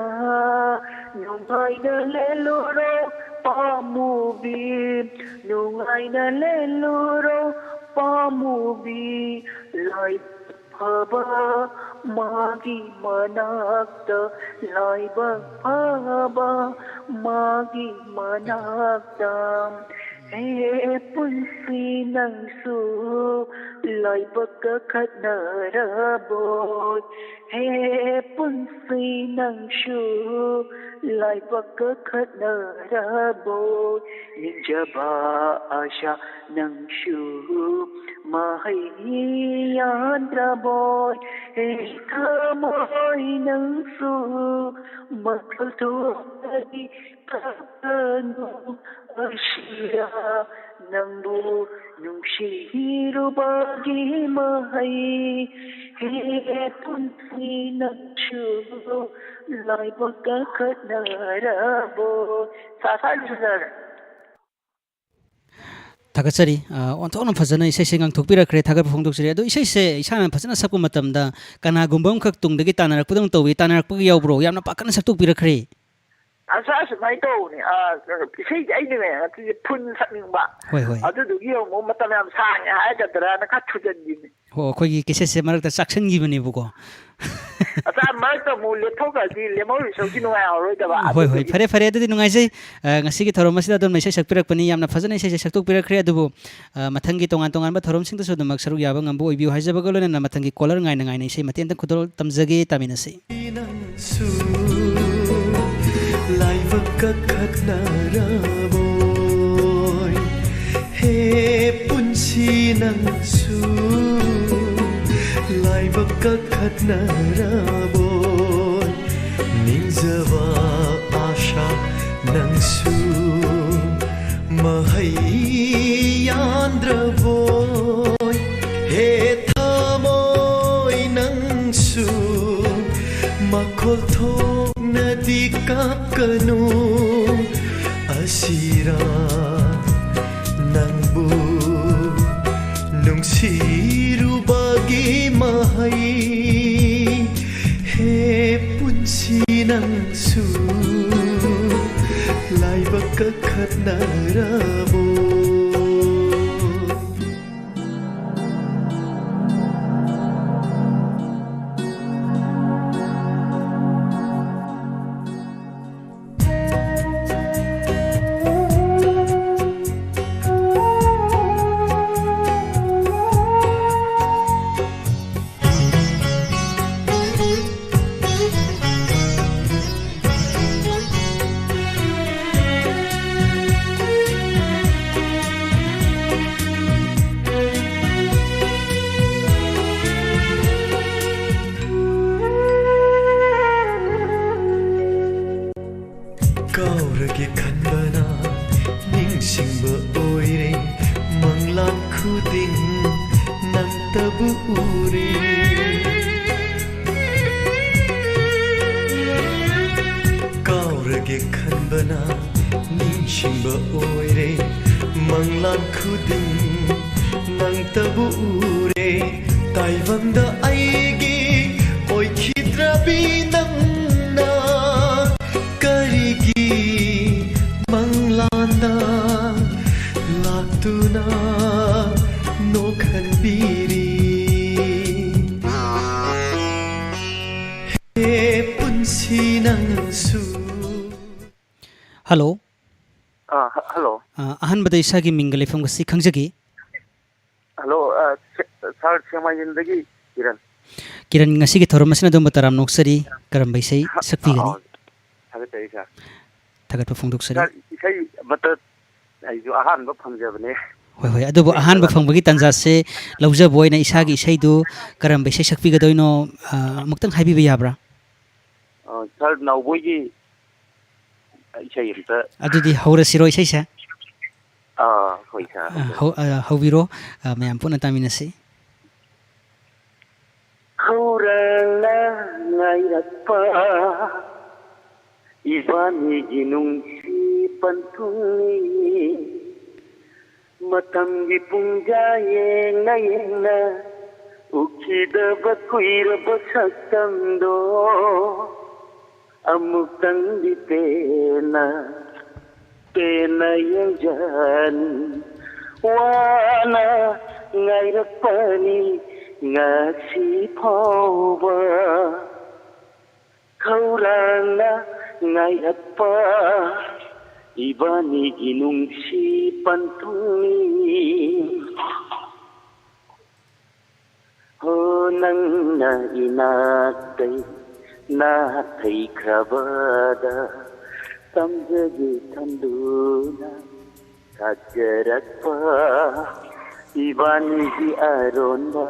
ꯅꯨꯡꯉꯥꯏꯅ ꯂꯦꯜꯂꯨꯔꯣ ꯄꯥꯝꯃꯨꯕꯤ, ꯅꯨꯡꯉꯥꯏꯅ ꯂꯦꯜꯂꯨꯔꯣ ꯄꯥꯝꯃꯨꯕꯤ꯫ ꯂꯥꯏ ꯐꯕ ꯃꯥꯒꯤ ꯃꯅꯥꯛꯇ, ꯂꯥꯏꯕꯛ ꯐꯕ ꯃꯥꯒꯤ ꯃꯅꯥꯛꯇ꯫ ꯍꯦ ꯄꯨꯟꯁꯤ ꯅꯪꯁꯨ ꯂꯥꯏꯕꯛꯀ ꯈꯠꯅꯔꯕꯣꯏ? ꯍꯦ ꯄꯨꯟꯁꯤ ꯅꯪꯁꯨ ꯂꯥꯏꯕꯛꯀ ꯈꯠꯅꯔꯕꯣꯏ? ꯅꯤꯡꯖꯕ ꯑꯥꯁꯥ ꯅꯪꯁꯨ ꯃꯍꯩ ꯌꯥꯟꯗ꯭ꯔꯕꯣꯏ? ꯍꯦ ꯊꯃꯣꯏ ꯅꯪꯁꯨ ꯃꯈꯜ ꯊꯣꯛꯇꯗꯤ ꯀꯞꯀꯅꯨ꯫ ꯑꯁꯤꯔ ꯅꯪꯕꯨ ꯅꯨꯡꯁꯤꯔꯨꯕꯒꯤ ꯃꯍꯩ? ꯍꯦ ꯄꯨꯟꯁꯤ ꯅꯪꯁꯨ ꯂꯥꯏꯕꯛꯀ ꯈꯠꯅꯔꯕꯣ? ꯁꯥ ꯁꯥ ꯁꯤꯖꯔꯦ꯫ ꯊꯥꯒꯠꯆꯔꯤ꯫ ꯑ, ꯑꯣꯟꯊꯣꯛꯅ ꯐꯖꯅ ꯏꯁꯩꯁꯦ ꯉꯥꯡꯊꯣꯛꯄꯤꯔꯛꯈ꯭ꯔꯦ꯫ ꯊꯥꯒꯠꯄ ꯐꯣꯡꯗꯣꯛꯆꯔꯤ꯫ ꯑꯗꯣ ꯏꯁꯩꯁꯦ ꯏꯁꯥꯅ ꯐꯖꯅ ꯁꯛꯄ ꯃꯇꯝꯗ ꯀꯅꯥꯒꯨꯝꯕ ꯑꯃꯈꯛ ꯇꯨꯡꯗꯒꯤ ꯇꯥꯟꯅꯔꯛꯄꯗꯧꯅ ꯇꯧꯏ꯫ ꯇꯥꯟꯅꯔꯛꯄꯒ ꯌꯥꯎꯕ꯭ꯔꯣ? ꯌꯥꯝꯅ ꯄꯥꯛꯀꯟꯅ ꯁꯛꯇꯣꯛꯄꯤꯔꯛꯈ꯭ꯔꯦ꯫ ꯑꯁ, ꯑꯁꯨꯃꯥꯏꯅ ꯇꯧꯕꯅꯦ꯫ ꯑ, ꯏꯁꯩꯁꯦ ꯑꯩꯅꯅꯦ ꯉꯁꯤꯁꯦ ꯐꯨꯟ ꯁꯛꯅꯤꯡꯕ꯫ ꯍꯣꯏ, ꯍꯣꯏ꯫ ꯑꯗꯨꯗꯨꯒꯤ ꯑꯃꯨꯛ ꯃꯇꯝ ꯌꯥꯝ ꯁꯥꯡꯉꯦ ꯍꯥꯏꯒꯗ꯭ꯔꯥꯅ ꯈꯔ ꯊꯨꯖꯟꯈꯤꯕꯅꯦ꯫ ꯑꯣ, ꯑꯩꯈꯣꯏꯒꯤ ꯀꯦꯁꯦꯠꯁꯦ ꯃꯔꯛꯇ ꯆꯥꯛꯁꯟꯈꯤꯕꯅꯦꯕꯀꯣ꯫ ꯑꯆꯥ, ꯃꯔꯛꯇ ꯑꯃꯨꯛ ꯂꯦꯞꯊꯣꯛꯈ꯭ꯔꯗꯤ ꯂꯦꯝꯍꯧꯔꯤ ꯁꯔꯨꯛꯇꯤ ꯅꯨꯡꯉꯥꯏꯍꯧꯔꯣꯏꯗꯕ꯫ ꯍꯣꯏ, ꯍꯣꯏ, ꯑꯗꯨꯗꯨꯒꯤ꯫ ꯐꯔꯦ, ꯐꯔꯦ, ꯑꯗꯨꯗꯤ ꯅꯨꯡꯉꯥꯏꯖꯩ꯫ ꯑ, ꯉꯁꯤꯒꯤ ꯊꯧꯔꯝ ꯑꯁꯤꯗ ꯑꯗꯣꯝꯅ ꯏꯁꯩ ꯁꯛꯄꯤꯔꯛꯄꯅꯤ꯫ ꯌꯥꯝꯅ ꯐꯖꯅ ꯏꯁꯩꯁꯦ ꯁꯛꯇꯣꯛꯄꯤꯔꯛꯈ꯭ꯔꯦ꯫ ꯑꯗꯨꯕꯨ, ꯑ, ꯃꯊꯪꯒꯤ ꯇꯣꯉꯥꯟ ꯇꯣꯉꯥꯟꯕ ꯊꯧꯔꯝꯁꯤꯡꯗꯁꯨ ꯑꯗꯨꯃꯛ ꯁꯔꯨꯛ ꯌꯥꯕ ꯉꯝꯕ ꯑꯣꯏꯕꯤꯌꯨ ꯍꯥꯏꯖꯕꯒ ꯂꯣꯏꯅꯅ ꯃꯊꯪꯒꯤ ꯀꯣꯂꯔ ꯉꯥꯏꯅ ꯉꯥꯏꯅ ꯏꯁꯩ ꯃꯇꯦꯛ ꯑꯃꯇꯪ ꯈꯨꯗꯣꯜ ꯇꯝꯖꯒꯦ, ꯇꯥꯃꯤꯟꯅꯁꯤ꯫ ꯅꯪꯁꯨ ꯂꯥꯏꯕꯛꯀ ꯈꯠꯅꯔꯕꯣꯏ? ꯍꯦ ꯄꯨꯟꯁꯤ ꯅꯪꯁꯨ ꯀꯛꯊꯠꯅꯔꯕꯣꯏ, ꯅꯤꯡꯖꯕ ꯑꯥꯁꯥ ꯅꯪꯁꯨ ꯃꯍꯩ ꯌꯥꯟꯗ꯭ꯔꯕꯣꯏ, ꯍꯦ ꯊꯃꯣꯏ ꯅꯪꯁꯨ ꯃꯈꯣꯜ ꯊꯣꯛꯅꯗꯤ ꯀꯞꯀꯅꯨ꯫ ꯑꯁꯤꯔꯥ ꯅꯪꯕꯨ ꯅꯨꯡꯁꯤꯔꯨꯕꯒꯤ ꯃꯍꯩ꯫ ꯍꯦ ꯄꯨꯟꯁꯤ ꯅꯪꯁꯨ ꯂꯥꯏꯕꯛ ꯀꯛꯈꯠꯅꯔꯕꯣ? ꯀꯥꯎꯔꯒꯦ ꯈꯟꯕꯅ ꯅꯤꯡꯁꯤꯡꯕ ꯑꯣꯏꯔꯦ, ꯃꯪꯂꯥꯟ ꯈꯨꯗꯤꯡ ꯅꯪꯇꯕꯨ ꯎꯔꯦ꯫ ꯀꯥꯎꯔꯒꯦ ꯈꯟꯕꯅ ꯅꯤꯡꯁꯤꯡꯕ ꯑꯣꯏꯔꯦ, ꯃꯪꯂꯥꯟ ꯈꯨꯗꯤꯡ ꯅꯪꯇꯕꯨ ꯎꯔꯦ꯫ ꯇꯥꯏꯕꯪꯗ ꯑꯩꯒꯤ ꯑꯣꯏꯈꯤꯗ꯭ꯔꯕꯤ ꯅꯪꯅ ꯀꯔꯤꯒꯤ ꯃꯪꯂꯥꯟꯗ ꯂꯥꯛꯇꯨꯅ ꯅꯣꯛꯍꯟꯕꯤꯔꯤ? ꯍꯦ ꯄꯨꯟꯁꯤ ꯅꯪꯁꯨ꯫ ꯍꯜꯂꯣ꯫ ꯑꯥ, ꯍ-, ꯍꯜꯂꯣ꯫ ꯑꯥ, ꯑꯍꯥꯟꯕꯗ ꯏꯁꯥꯒꯤ ꯃꯤꯡꯒ ꯂꯩꯐꯝꯒ ꯁꯤ ꯈꯪꯖꯒꯦ꯫ ꯍꯜꯂꯣ, ꯑꯥ, ꯁꯦ-, ꯁꯥꯔ, ꯁꯦꯡꯃꯥꯏꯖꯤꯡꯗꯒꯤ ꯀꯤꯔꯟ꯫ ꯀꯤꯔꯟ, ꯉꯁꯤꯒꯤ ꯊꯧꯔꯝ ꯑꯁꯤꯅ ꯑꯗꯣꯝꯕꯨ ꯇꯔꯥꯝꯅ ꯑꯣꯛꯆꯔꯤ꯫ ꯀꯔꯝꯕ ꯏꯁꯩ ꯍ-, ꯁꯛꯄꯤꯒꯅꯤ? ꯑꯥ, ꯊꯥꯒꯠꯆꯔꯤ, ꯁꯥꯔ꯫ ꯊꯥꯒꯠꯄ ꯐꯣꯡꯗꯣꯛꯆꯔꯤ꯫ ꯁꯥꯔ, ꯏꯁꯩ ꯑꯃꯠꯇ ꯑꯩꯁꯨ ꯑꯍꯥꯟꯕ ꯐꯪꯖꯕꯅꯦ꯫ ꯍꯣꯏ, ꯍꯣꯏ꯫ ꯑꯗꯨꯕꯨ ꯑꯍꯥꯟꯕ ꯐꯪꯕꯒꯤ ꯇꯥꯟꯖꯥꯁꯦ ꯂꯧꯖꯕ ꯑꯣꯏꯅ ꯏꯁꯥꯒꯤ ꯏꯁꯩꯗꯨ ꯀꯔꯝꯕ ꯏꯁꯩ ꯁꯛꯄꯤꯒꯗꯣꯏꯅꯣ, ꯑ, ꯑꯃꯨꯛꯇꯪ ꯍꯥꯏꯕꯤꯕ ꯌꯥꯕ꯭ꯔꯥ? ꯑ, ꯁꯥꯔ ꯅꯥꯎꯕꯣꯏꯒꯤ ꯏꯁꯩ ꯑꯝꯇ꯫ ꯑꯗꯨꯗꯤ ꯍꯧꯔꯁꯤꯔꯣ ꯏꯁꯩꯁꯦ? ꯑꯥ, ꯍꯣꯏ, ꯁꯥꯔ, ꯑ, ꯍꯧꯖꯔꯒꯦ꯫ ꯍꯧ-, ꯑ, ꯍꯧꯕꯤꯔꯣ꯫ ꯑ, ꯃꯌꯥꯝ ꯄꯨꯟꯅ ꯇꯥꯃꯤꯟꯅꯁꯤ꯫ ꯈꯧꯔꯥꯡꯅ ꯉꯥꯏꯔꯛꯄ ꯏꯕꯥꯅꯤꯒꯤ ꯅꯨꯡꯁꯤ ꯄꯟꯊꯨꯡꯅꯤ꯫ ꯃꯇꯝꯒꯤ ꯄꯨꯡꯖꯥ ꯌꯦꯡꯅ ꯌꯦꯡꯅ ꯎꯈꯤꯗꯕ ꯀꯨꯏꯔꯕ ꯁꯛꯇꯝꯗꯣ ꯑꯃꯨꯛꯇꯪꯗꯤ ꯄꯦꯟꯅ, ꯄꯦꯟꯅ ꯌꯦꯡꯖꯅꯤ꯫ ꯋꯥꯅ ꯉꯥꯏꯔꯛꯄꯅꯤ ꯉꯁꯤ ꯐꯥꯎꯕ꯫ ꯈꯧꯔꯥꯡꯅ ꯉꯥꯏꯔꯛꯄ ꯏꯕꯥꯅꯤꯒꯤ ꯅꯨꯡꯁꯤ ꯄꯟꯊꯨꯡꯅꯤ꯫ ꯍꯣ, ꯅꯪꯅ ꯏꯅꯥꯛꯇꯩ ꯅꯥꯊꯩꯈ꯭ꯔꯕꯗ ꯇꯝꯖꯒꯦ ꯈꯟꯗꯨꯅ ꯊꯥꯖꯔꯛꯄ ꯏꯕꯥꯅꯤꯒꯤ ꯑꯔꯣꯟꯕ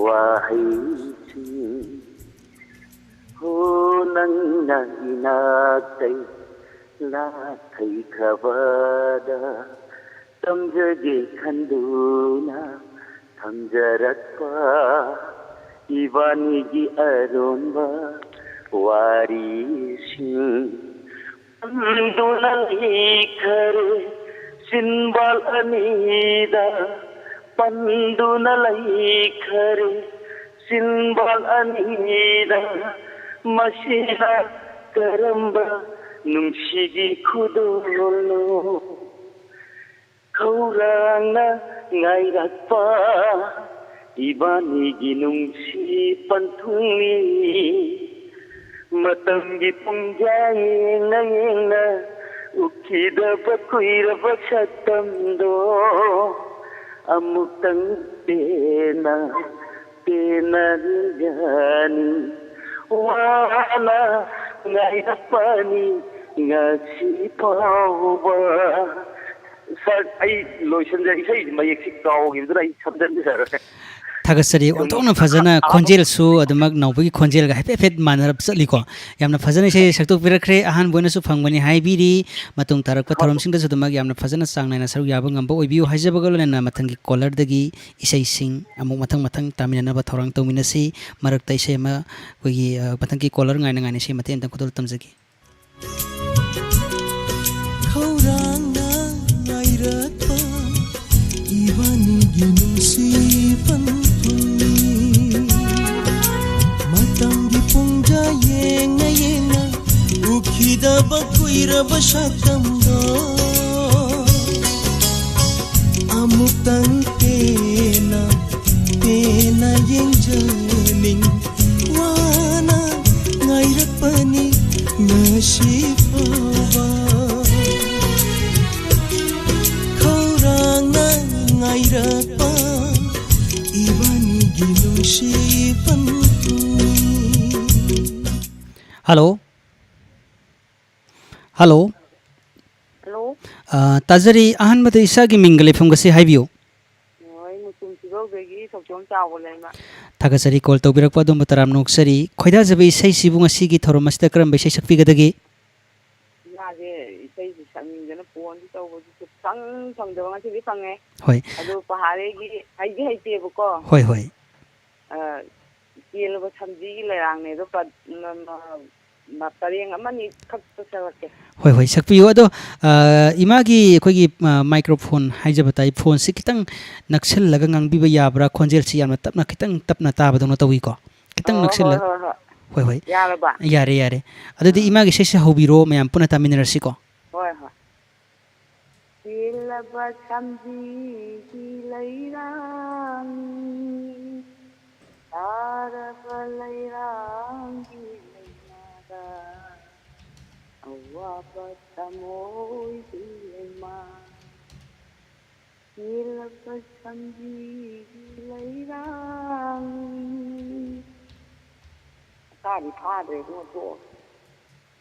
ꯋꯥꯍꯩꯁꯤꯡ꯫ ꯍꯣ, ꯅꯪꯅ ꯏꯅꯥꯛꯇꯩ ꯂꯥꯛꯈꯩꯈ꯭ꯔꯕꯗ ꯇꯝꯖꯒꯦ ꯈꯟꯗꯨꯅ ꯊꯝꯖꯔꯛꯄ ꯏꯕꯥꯅꯤꯒꯤ ꯑꯔꯣꯟꯕ ꯋꯥꯔꯤꯁꯤꯡ꯫ ꯄꯟꯗꯨꯅ ꯂꯩꯈꯔꯦ ꯆꯤꯟꯕꯥꯜ ꯑꯅꯤꯗ, ꯄꯟꯗꯨꯅ ꯂꯩꯈꯔꯦ ꯆꯤꯟꯕꯥꯜ ꯑꯅꯤꯗ, ꯃꯁꯤꯅ ꯀꯔꯝꯕ ꯅꯨꯡꯁꯤꯒꯤ ꯈꯨꯗꯣꯜꯅꯣ? ꯈꯧꯔꯥꯡꯅ ꯉꯥꯏꯔꯛꯄ ꯏꯕꯥꯅꯤꯒꯤ ꯅꯨꯡꯁꯤ ꯄꯟꯊꯨꯡꯅꯤ꯫ ꯃꯇꯝꯒꯤ ꯄꯨꯡꯖꯥ ꯌꯦꯡꯅ ꯌꯦꯡꯅ ꯎꯈꯤꯗꯕ ꯀꯨꯏꯔꯕ ꯁꯛꯇꯝꯗꯣ ꯑꯃꯨꯛꯇꯪ ꯄꯦꯟꯅ, ꯄꯦꯟꯅ ꯅꯤꯡꯖꯅꯤ꯫ ꯋꯥꯅ ꯉꯥꯏꯔꯛꯄꯅꯤ ꯉꯁꯤ ꯐꯥꯎꯕ꯫ ꯑꯩ ꯂꯣꯏꯁꯤꯟꯖ-, ꯏꯁꯩꯁꯤ ꯃꯌꯦꯛꯁꯤ ꯀꯥꯎꯈꯤꯕꯗꯨꯅ ꯑꯩ ꯁꯝꯖꯟꯖꯔꯦ꯫ ꯊꯥꯒꯠꯆꯔꯤ꯫ ꯑꯣꯟꯊꯣꯛꯅ ꯐꯖꯅ, ꯈꯣꯟꯖꯦꯜꯁꯨ ꯑꯗꯨꯃꯛ ꯅꯥꯎꯕꯒꯤ ꯈꯣꯟꯖꯦꯜꯒ ꯍꯥꯏꯐꯦꯠ ꯍꯥꯏꯐꯦꯠ ꯃꯥꯟꯅꯔꯞ ꯆꯠꯂꯤꯀꯣ꯫ ꯌꯥꯝꯅ ꯐꯖꯅ ꯏꯁꯩ ꯁꯛꯇꯣꯛꯄꯤꯔꯛꯈ꯭ꯔꯦ꯫ ꯑꯍꯥꯟꯕ ꯑꯣꯏꯅꯁꯨ ꯐꯪꯕꯅꯤ ꯍꯥꯏꯕꯤꯔꯤ꯫ ꯃꯇꯨꯡ ꯇꯥꯔꯛꯄ ꯊꯧꯔꯝꯁꯤꯡꯗꯁꯨ ꯑꯗꯨꯃꯛ ꯌꯥꯝꯅ ꯐꯖꯅ ꯆꯥꯡ ꯅꯥꯏꯅ ꯁꯔꯨꯛ ꯌꯥꯕ ꯉꯝꯕ ꯑꯣꯏꯕꯤꯌꯨ ꯍꯥꯏꯖꯕꯒ ꯂꯣꯏꯅꯅ ꯃꯊꯪꯒꯤ ꯀꯣꯂꯔꯗꯒꯤ ꯏꯁꯩꯁꯤꯡ ꯑꯃꯨꯛ ꯃꯊꯪ ꯃꯊꯪ ꯇꯥꯃꯤꯟꯅꯅꯕ ꯊꯧꯔꯥꯡ ꯇꯧꯃꯤꯟꯅꯁꯤ꯫ ꯃꯔꯛꯇ ꯏꯁꯩ ꯑꯃ ꯑꯩꯈꯣꯏꯒꯤ, ꯑ, ꯃꯊꯪꯒꯤ ꯀꯣꯂꯔ ꯉꯥꯏꯅ ꯉꯥꯏꯅ ꯏꯁꯩ ꯃꯇꯦꯛ ꯑꯃꯇꯪ ꯈꯨꯗꯣꯜ ꯇꯝꯖꯒꯦ꯫ ꯈꯧꯔꯥꯡꯅ ꯉꯥꯏꯔꯛꯄ ꯏꯕꯥꯅꯤꯒꯤ ꯅꯨꯡꯁꯤ ꯄꯟꯊꯨꯡꯅꯤ꯫ ꯃꯇꯝꯒꯤ ꯄꯨꯡꯖꯥ ꯌꯦꯡꯅ ꯌꯦꯡꯅ ꯎꯈꯤꯗꯕ ꯀꯨꯏꯔꯕ ꯁꯛꯇꯝꯗꯣ ꯑꯃꯨꯛꯇꯪ ꯄꯦꯟꯅ, ꯄꯦꯟꯅ ꯌꯦꯡꯖꯅꯤꯡ ꯋꯥꯅ ꯉꯥꯏꯔꯛꯄꯅꯤ ꯉꯁꯤ ꯐꯥꯎꯕ꯫ ꯈꯧꯔꯥꯡꯅ ꯉꯥꯏꯔꯛꯄ ꯏꯕꯥꯅꯤꯒꯤ ꯅꯨꯡꯁꯤ ꯄꯟꯊꯨꯡꯅꯤ꯫ ꯍꯜꯂꯣ꯫ ꯍꯜꯂꯣ꯫ ꯍꯜꯂꯣ꯫ ꯑ, ꯇꯥꯖꯔꯤ꯫ ꯑꯍꯥꯟꯕꯗ ꯏꯁꯥꯒꯤ ꯃꯤꯡꯒ ꯂꯩꯐꯝꯒꯁꯤ ꯍꯥꯏꯕꯤꯌꯨ꯫ ꯑꯣ, ꯑꯩ ꯃꯨꯇꯨꯝ ꯐꯤꯕꯧꯗꯒꯤ ꯁꯣꯛꯆꯣꯝ ꯆꯥꯎꯕ ꯂꯩꯃ꯫ ꯊꯥꯒꯠꯆꯔꯤ ꯀꯣꯜ ꯇꯧꯕꯤꯔꯛꯄ ꯑꯗꯣꯝꯕꯨ ꯇꯔꯥꯝꯅ ꯑꯣꯛꯆꯔꯤ꯫ ꯈꯣꯏꯗꯥꯖꯕ ꯏꯁꯩꯁꯤꯕꯨ ꯉꯁꯤꯒꯤ ꯊꯧꯔꯝ ꯑꯁꯤꯗ ꯀꯔꯝꯕ ꯏꯁꯩ ꯁꯛꯄꯤꯒꯗꯒꯦ? ꯏꯃꯥꯁꯦ ꯏꯁꯩꯁꯤ ꯁꯛꯅꯤꯡꯗꯅ ꯐꯣꯟꯗꯤ ꯇꯧꯕꯗꯨꯁꯨ ꯁꯨꯐꯪ ꯐꯪꯗꯕ, ꯉꯁꯤꯗꯤ ꯐꯪꯉꯦ꯫ ꯍꯣꯏ꯫ ꯑꯗꯨ ꯄꯍꯥꯔꯦꯒꯤ ꯍꯩꯗꯤ ꯍꯩꯇꯦꯕꯀꯣ꯫ ꯍꯣꯏ, ꯍꯣꯏ꯫ ꯑ, ꯀꯦꯜꯂꯕ ꯁꯝꯖꯤꯒꯤ ꯂꯩꯔꯥꯡꯅꯦ ꯑꯗꯣ ꯄ-, ꯃ-, ꯃ-, ꯃ-, ꯄꯔꯦꯡ ꯑꯃꯅꯤ ꯈꯛꯇ ꯁꯛꯂꯛꯀꯦ꯫ ꯍꯣꯏ, ꯍꯣꯏ, ꯁꯛꯄꯤꯌꯨ꯫ ꯑꯗꯣ, ꯑ, ꯏꯃꯥꯒꯤ ꯑꯩꯈꯣꯏꯒꯤ, ꯑ, ꯃꯥꯏꯀ꯭ꯔꯣꯐꯣꯟ ꯍꯥꯏꯖꯕ ꯇꯥꯏ, ꯐꯣꯟꯁꯤ ꯈꯤꯇꯪ ꯅꯛꯁꯤꯜꯂꯒ ꯉꯥꯡꯕꯤꯕ ꯌꯥꯕ꯭ꯔꯥ? ꯈꯣꯟꯖꯦꯜꯁꯤ ꯌꯥꯝꯅ ꯇꯞꯅ, ꯈꯤꯇꯪ ꯇꯞꯅ ꯇꯥꯕꯗꯧꯅ ꯇꯧꯏꯀꯣ꯫ ꯈꯤꯇꯪ ꯑꯣ, ꯅꯛꯁꯤꯜꯂ-, ꯍꯣꯏ, ꯍꯣꯏ, ꯍꯣꯏ꯫ ꯍꯣꯏ, ꯍꯣꯏ꯫ ꯌꯥꯔꯕ? ꯌꯥꯔꯦ, ꯌꯥꯔꯦ꯫ ꯑꯗꯨꯗꯤ ꯎꯝ꯫ ꯏꯃꯥꯒꯤ ꯏꯁꯩꯁꯦ ꯍꯧꯕꯤꯔꯣ, ꯃꯌꯥꯝ ꯄꯨꯟꯅ ꯇꯥꯃꯤꯟꯅꯔꯁꯤꯀꯣ꯫ ꯍꯣꯏ, ꯍꯣꯏ꯫ ꯀꯦꯜꯂꯕ ꯁꯝꯖꯤꯒꯤ ꯂꯩꯔꯥꯡ, ꯇꯥꯔꯕ ꯂꯩꯔꯥꯡꯒꯤ ꯂꯩꯃꯥꯗ, ꯑꯋꯥꯕ ꯊꯃꯣꯏꯒꯤ ꯂꯩꯃꯥ꯫ ꯀꯦꯜꯂꯕ ꯁꯝꯖꯤꯒꯤ ꯂꯩꯔꯥꯡ꯫ ꯃꯈꯥꯗꯤ ꯐꯥꯗ꯭ꯔꯦ ꯏꯕꯨꯡꯉꯣ, ꯇꯣꯛꯑꯣ꯫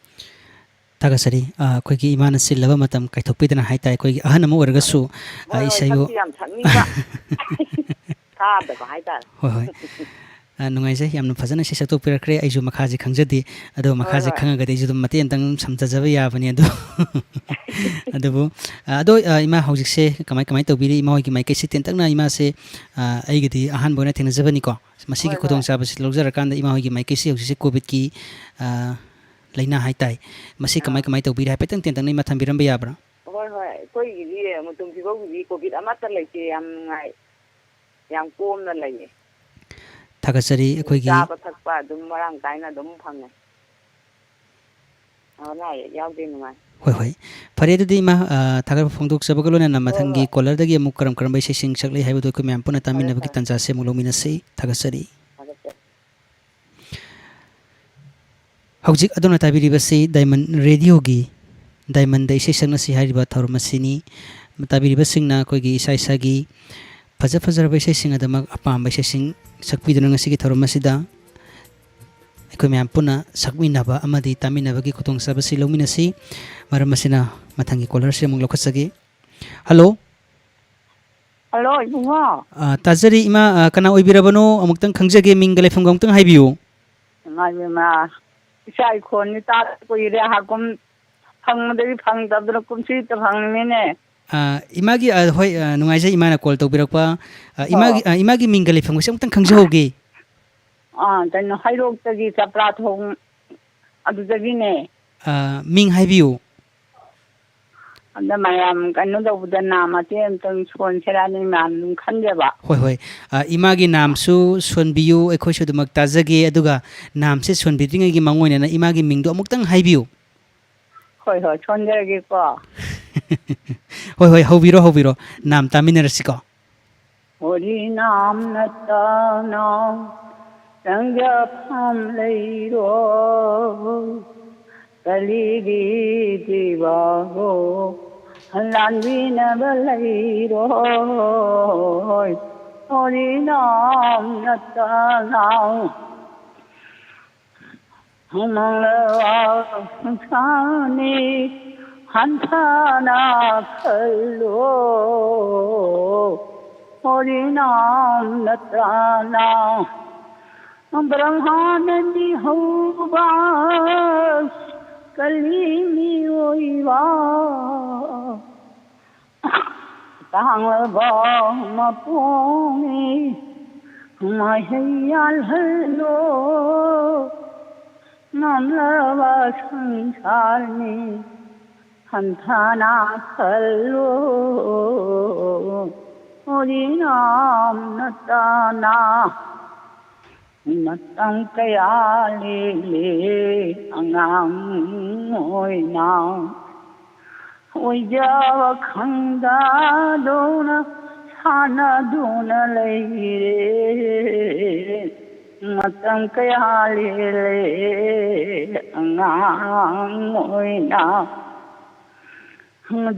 ꯊꯥꯒꯠꯆꯔꯤ꯫ ꯑ, ꯑꯩꯈꯣꯏꯒꯤ ꯏꯃꯥꯅ ꯆꯤꯜꯂꯕ ꯃꯇꯝ ꯀꯥꯏꯊꯣꯛꯄꯤꯗꯅ ꯍꯥꯏꯇꯥꯔꯦ, ꯑꯩꯈꯣꯏꯒꯤ ꯑꯍꯟ ꯑꯃ ꯑꯣꯏꯔꯒꯁꯨ, ꯑ, ꯍꯣꯏ, ꯍꯣꯏ, ꯏꯁꯩꯕꯨ ꯁꯛꯁꯨ ꯌꯥꯝ ꯁꯛꯅꯤꯡꯕ꯫ ꯊꯥꯗꯕ ꯍꯥꯏꯇꯥꯔꯦ꯫ ꯍꯣꯏ, ꯍꯣꯏ꯫ ꯑ, ꯅꯨꯡꯉꯥꯏꯖꯩ, ꯌꯥꯝꯅ ꯐꯖꯅ ꯏꯁꯩ ꯁꯛꯇꯣꯛꯄꯤꯔꯛꯈ꯭ꯔꯦ꯫ ꯑꯩꯁꯨ ꯃꯈꯥꯁꯦ ꯈꯪꯖꯗꯦ, ꯑꯗꯣ ꯍꯣꯏ, ꯃꯈꯥꯁꯦ ꯍꯣꯏ꯫ ꯈꯪꯉꯒꯗꯤ ꯑꯩꯁꯨ ꯑꯗꯨꯝ ꯃꯇꯦꯛ ꯑꯝꯇꯪ ꯁꯝꯖꯖꯕ ꯌꯥꯕꯅꯤ꯫ ꯑꯗꯣ ꯑꯗꯨꯕꯨ, ꯑ, ꯑꯗꯣ, ꯑ, ꯏꯃꯥ ꯍꯧꯖꯤꯛꯁꯦ ꯀꯃꯥꯏ ꯀꯃꯥꯏ ꯇꯧꯕꯤꯔꯤ? ꯏꯃꯥ ꯍꯣꯏꯒꯤ ꯃꯥꯏꯀꯩꯁꯤ ꯇꯦꯟꯇꯛꯅ ꯏꯃꯥꯁꯦ, ꯑ, ꯑꯩꯒꯤꯗꯤ ꯑꯍꯥꯟꯕ ꯑꯣꯏꯅ ꯊꯦꯡꯅꯖꯕꯅꯤꯀꯣ꯫ ꯃꯁꯤꯒꯤ ꯍꯣꯏ, ꯍꯣꯏ꯫ ꯈꯨꯗꯣꯡꯆꯥꯕꯁꯤ ꯂꯧꯖꯔꯀꯥꯟꯗ ꯏꯃꯥ ꯍꯣꯏꯒꯤ ꯃꯥꯏꯀꯩꯁꯤ ꯍꯧꯖꯤꯛꯁꯦ ꯀꯣꯚꯤꯗꯀꯤ, ꯑ, ꯂꯥꯏꯅꯥ ꯍꯥꯏꯇꯥꯏ꯫ ꯃꯁꯤ ꯑꯥ꯫ ꯀꯃꯥꯏ ꯀꯃꯥꯏ ꯇꯧꯕꯤꯔꯤ? ꯍꯥꯏꯐꯦꯠꯇꯪ ꯇꯦꯟꯇꯛꯅ ꯏꯃꯥ ꯊꯝꯕꯤꯔꯝꯕ ꯌꯥꯕ꯭ꯔꯥ? ꯍꯣꯏ, ꯍꯣꯏ꯫ ꯑꯩꯈꯣꯏꯒꯤꯗꯤ ꯃꯨꯇꯨꯝ ꯐꯤꯕꯧꯒꯤꯗꯤ ꯀꯣꯚꯤꯗ ꯑꯃꯠꯇ ꯂꯩꯇꯦ꯫ ꯌꯥꯝ ꯅꯨꯡꯉꯥꯏ꯫ ꯌꯥꯝ ꯀꯣꯝꯅ ꯂꯩꯌꯦ꯫ ꯊꯥꯒꯠꯆꯔꯤ꯫ ꯑꯩꯈꯣꯏꯒꯤ ꯆꯥꯕ ꯊꯛꯄ ꯑꯗꯨꯝ ꯃꯔꯥꯡ ꯀꯥꯏꯅ ꯑꯗꯨꯝ ꯐꯪꯉꯦ꯫ ꯑꯅꯥ ꯑꯌꯦꯛ ꯌꯥꯎꯗꯦ, ꯅꯨꯡꯉꯥꯏ꯫ ꯍꯣꯏ, ꯍꯣꯏ꯫ ꯐꯔꯦ, ꯑꯗꯨꯗꯤ ꯏꯃꯥ, ꯑ, ꯊꯥꯒꯠꯄ ꯐꯣꯡꯗꯣꯛꯆꯕꯒ ꯂꯣꯏꯅꯅ ꯍꯣꯏ, ꯃꯊꯪꯒꯤ ꯍꯣꯏ꯫ ꯀꯣꯂꯔꯗꯒꯤ ꯑꯃꯨꯛ ꯀꯔꯝ ꯀꯔꯝꯕ ꯏꯁꯩꯁꯤꯡ ꯁꯛꯂꯤ ꯍꯥꯏꯕꯗꯨ ꯑꯩꯈꯣꯏ ꯃꯌꯥꯝ ꯄꯨꯟꯅ ꯐꯔꯦ, ꯇꯥꯃꯤꯟꯅꯕꯒꯤ ꯐꯔꯦ꯫ ꯇꯥꯟꯖꯥꯁꯦ ꯑꯃꯨꯛ ꯂꯧꯃꯤꯟꯅꯁꯤ꯫ ꯊꯥꯒꯠꯆꯔꯤ꯫ ꯊꯥꯒꯠꯆꯔꯤ꯫ ꯍꯧꯖꯤꯛ ꯑꯗꯣꯝꯅ ꯇꯥꯕꯤꯔꯤꯕꯁꯤ ꯗꯥꯏꯃꯟ ꯔꯦꯗꯤꯑꯣꯒꯤ ꯗꯥꯏꯃꯟꯗ ꯏꯁꯩ ꯁꯛꯅꯁꯤ ꯍꯥꯏꯔꯤꯕ ꯊꯧꯔꯝ ꯑꯁꯤꯅꯤ꯫ ꯇꯥꯕꯤꯔꯤꯕꯁꯤꯡꯅ ꯑꯩꯈꯣꯏꯒꯤ ꯏꯁꯥ ꯏꯁꯥꯒꯤ ꯐꯖ ꯐꯖꯔꯕ ꯏꯁꯩꯁꯤꯡ ꯑꯗꯨꯃꯛ ꯑꯄꯥꯝꯕ ꯏꯁꯩꯁꯤꯡ ꯁꯛꯄꯤꯗꯨꯅ ꯉꯁꯤꯒꯤ ꯊꯧꯔꯝ ꯑꯁꯤꯗ ꯑꯩꯈꯣꯏ ꯃꯌꯥꯝ ꯄꯨꯟꯅ ꯁꯛꯃꯤꯟꯅꯕ ꯑꯃꯗꯤ ꯇꯥꯃꯤꯟꯅꯕꯒꯤ ꯈꯨꯗꯣꯡꯆꯥꯕꯁꯤ ꯂꯧꯃꯤꯟꯅꯁꯤ꯫ ꯃꯔꯝ ꯑꯁꯤꯅ ꯃꯊꯪꯒꯤ ꯀꯣꯂꯔꯁꯤ ꯑꯃꯨꯛ ꯂꯧꯈꯠꯆꯒꯦ꯫ ꯍꯜꯂꯣ꯫ ꯍꯜꯂꯣ, ꯏꯕꯨꯡꯉꯣ꯫ ꯑ, ꯇꯥꯖꯔꯤ ꯏꯃꯥ, ꯑ, ꯀꯅꯥ ꯑꯣꯏꯕꯤꯔꯕꯅꯣ? ꯑꯃꯨꯛꯇꯪ ꯈꯪꯖꯒꯦ, ꯃꯤꯡꯒ ꯂꯩꯐꯝꯒ ꯑꯃꯨꯛꯇꯪ ꯍꯥꯏꯕꯤꯌꯨ꯫ ꯏꯃꯥ, ꯏꯕꯦꯝꯃ, ꯏꯆꯥ ꯏꯈꯣꯟꯅꯤ ꯇꯥꯗ ꯀꯨꯏꯔꯦ, ꯍꯥꯀꯨꯝ ꯐꯪꯕꯗꯒꯤ ꯐꯪꯗꯕꯗꯨꯅ ꯀꯨꯝꯁꯤꯇ ꯐꯪꯉꯤꯅꯤꯅꯦ꯫ ꯑ, ꯏꯃꯥꯒꯤ, ꯑ, ꯍꯣꯏ, ꯑ, ꯅꯨꯡꯉꯥꯏꯖꯩ ꯏꯃꯥꯅ ꯀꯣꯜ ꯇꯧꯕꯤꯔꯛꯄ꯫ ꯑ, ꯏꯃꯥꯒꯤ, ꯑꯣ꯫ ꯑ, ꯏꯃꯥꯒꯤ ꯃꯤꯡꯒ ꯂꯩꯐꯝꯒꯁꯦ ꯑꯃꯨꯛꯇꯪ ꯈꯪꯖꯍꯧꯒꯦ꯫ ꯑꯥ, ꯀꯩꯅꯣ, ꯍꯩꯔꯣꯛꯇꯒꯤ ꯆꯄ꯭ꯔꯥꯊꯣꯡ ꯑꯗꯨꯗꯒꯤꯅꯦ꯫ ꯑ, ꯃꯤꯡ ꯍꯥꯏꯕꯤꯌꯨ꯫ ꯑꯗ ꯃꯌꯥꯝ ꯀꯩꯅꯣ ꯇꯧꯕꯗ ꯅꯥꯝ ꯃꯇꯦꯛ ꯑꯝꯇꯪ ꯁꯣꯟꯁꯤꯔꯥꯅ ꯏꯃꯥꯅ ꯑꯗꯨꯝ ꯈꯟꯖꯕ꯫ ꯍꯣꯏ, ꯍꯣꯏ꯫ ꯑ, ꯏꯃꯥꯒꯤ ꯅꯥꯝꯁꯨ ꯁꯣꯟꯕꯤꯌꯨ, ꯑꯩꯈꯣꯏꯁꯨ ꯑꯗꯨꯃꯛ ꯇꯥꯖꯒꯦ꯫ ꯑꯗꯨꯒ ꯅꯥꯝꯁꯦ ꯁꯣꯟꯕꯤꯗ꯭ꯔꯤꯉꯩꯒꯤ ꯃꯥꯡꯑꯣꯏꯅꯅ ꯏꯃꯥꯒꯤ ꯃꯤꯡꯗꯣ ꯑꯃꯨꯛꯇꯪ ꯍꯥꯏꯕꯤꯌꯨ꯫ ꯍꯣꯏ, ꯍꯣꯏ, ꯁꯣꯟꯖꯔꯒꯦꯀꯣ꯫ ꯍꯣꯏ, ꯍꯣꯏ, ꯍꯧꯕꯤꯔꯣ, ꯍꯧꯕꯤꯔꯣ꯫ ꯅꯥꯝ ꯇꯥꯃꯤꯟꯅꯔꯁꯤꯀꯣ꯫ ꯍꯣꯔꯤ ꯅꯥꯝꯅ ꯇꯥꯅꯧ ꯆꯪꯖꯐꯝ ꯂꯩꯔꯣ, ꯀꯂꯤꯒꯤ ꯗꯤꯕꯥꯕꯣ ꯂꯥꯟꯕꯤꯅꯕ ꯂꯩꯔꯣꯏ꯫ ꯍꯣꯔꯤ ꯅꯥꯝꯅ ꯇꯥꯅꯧ꯫ ꯍꯧꯃꯥꯡꯂꯕ ꯁꯪꯁꯥꯔꯅꯤ ꯍꯟꯊꯅ ꯈꯜꯂꯣ꯫ ꯑꯣꯔꯤꯅꯥꯝ ꯅꯠꯇꯅ ꯕ꯭ꯔꯍ꯭ꯃꯥꯅꯟꯗꯤ ꯍꯧꯕ ꯀꯂꯤ ꯃꯤꯑꯣꯏꯕ ꯇꯥꯡꯂꯕ ꯃꯄꯣꯛꯅꯤ ꯃꯍꯩ ꯌꯥꯜꯍꯜꯂꯣ꯫ ꯃꯝꯂꯕ ꯁꯪꯁꯥꯔꯅꯤ ꯍꯟꯊꯅ ꯈꯜꯂꯣ꯫ ꯑꯣꯔꯤꯅꯥꯝ ꯅꯠꯇꯅ ꯃꯇꯝ ꯀꯌꯥ ꯂꯦꯜꯂꯦ ꯑꯉꯥꯡ ꯑꯣꯏꯅ꯫ ꯑꯣꯏꯖꯕ ꯈꯪꯗꯗꯨꯅ ꯁꯥꯟꯅꯗꯨꯅ ꯂꯩꯔꯦ꯫ ꯃꯇꯝ ꯀꯌꯥ ꯂꯦꯜꯂꯦ ꯑꯉꯥꯡ ꯑꯣꯏꯅ꯫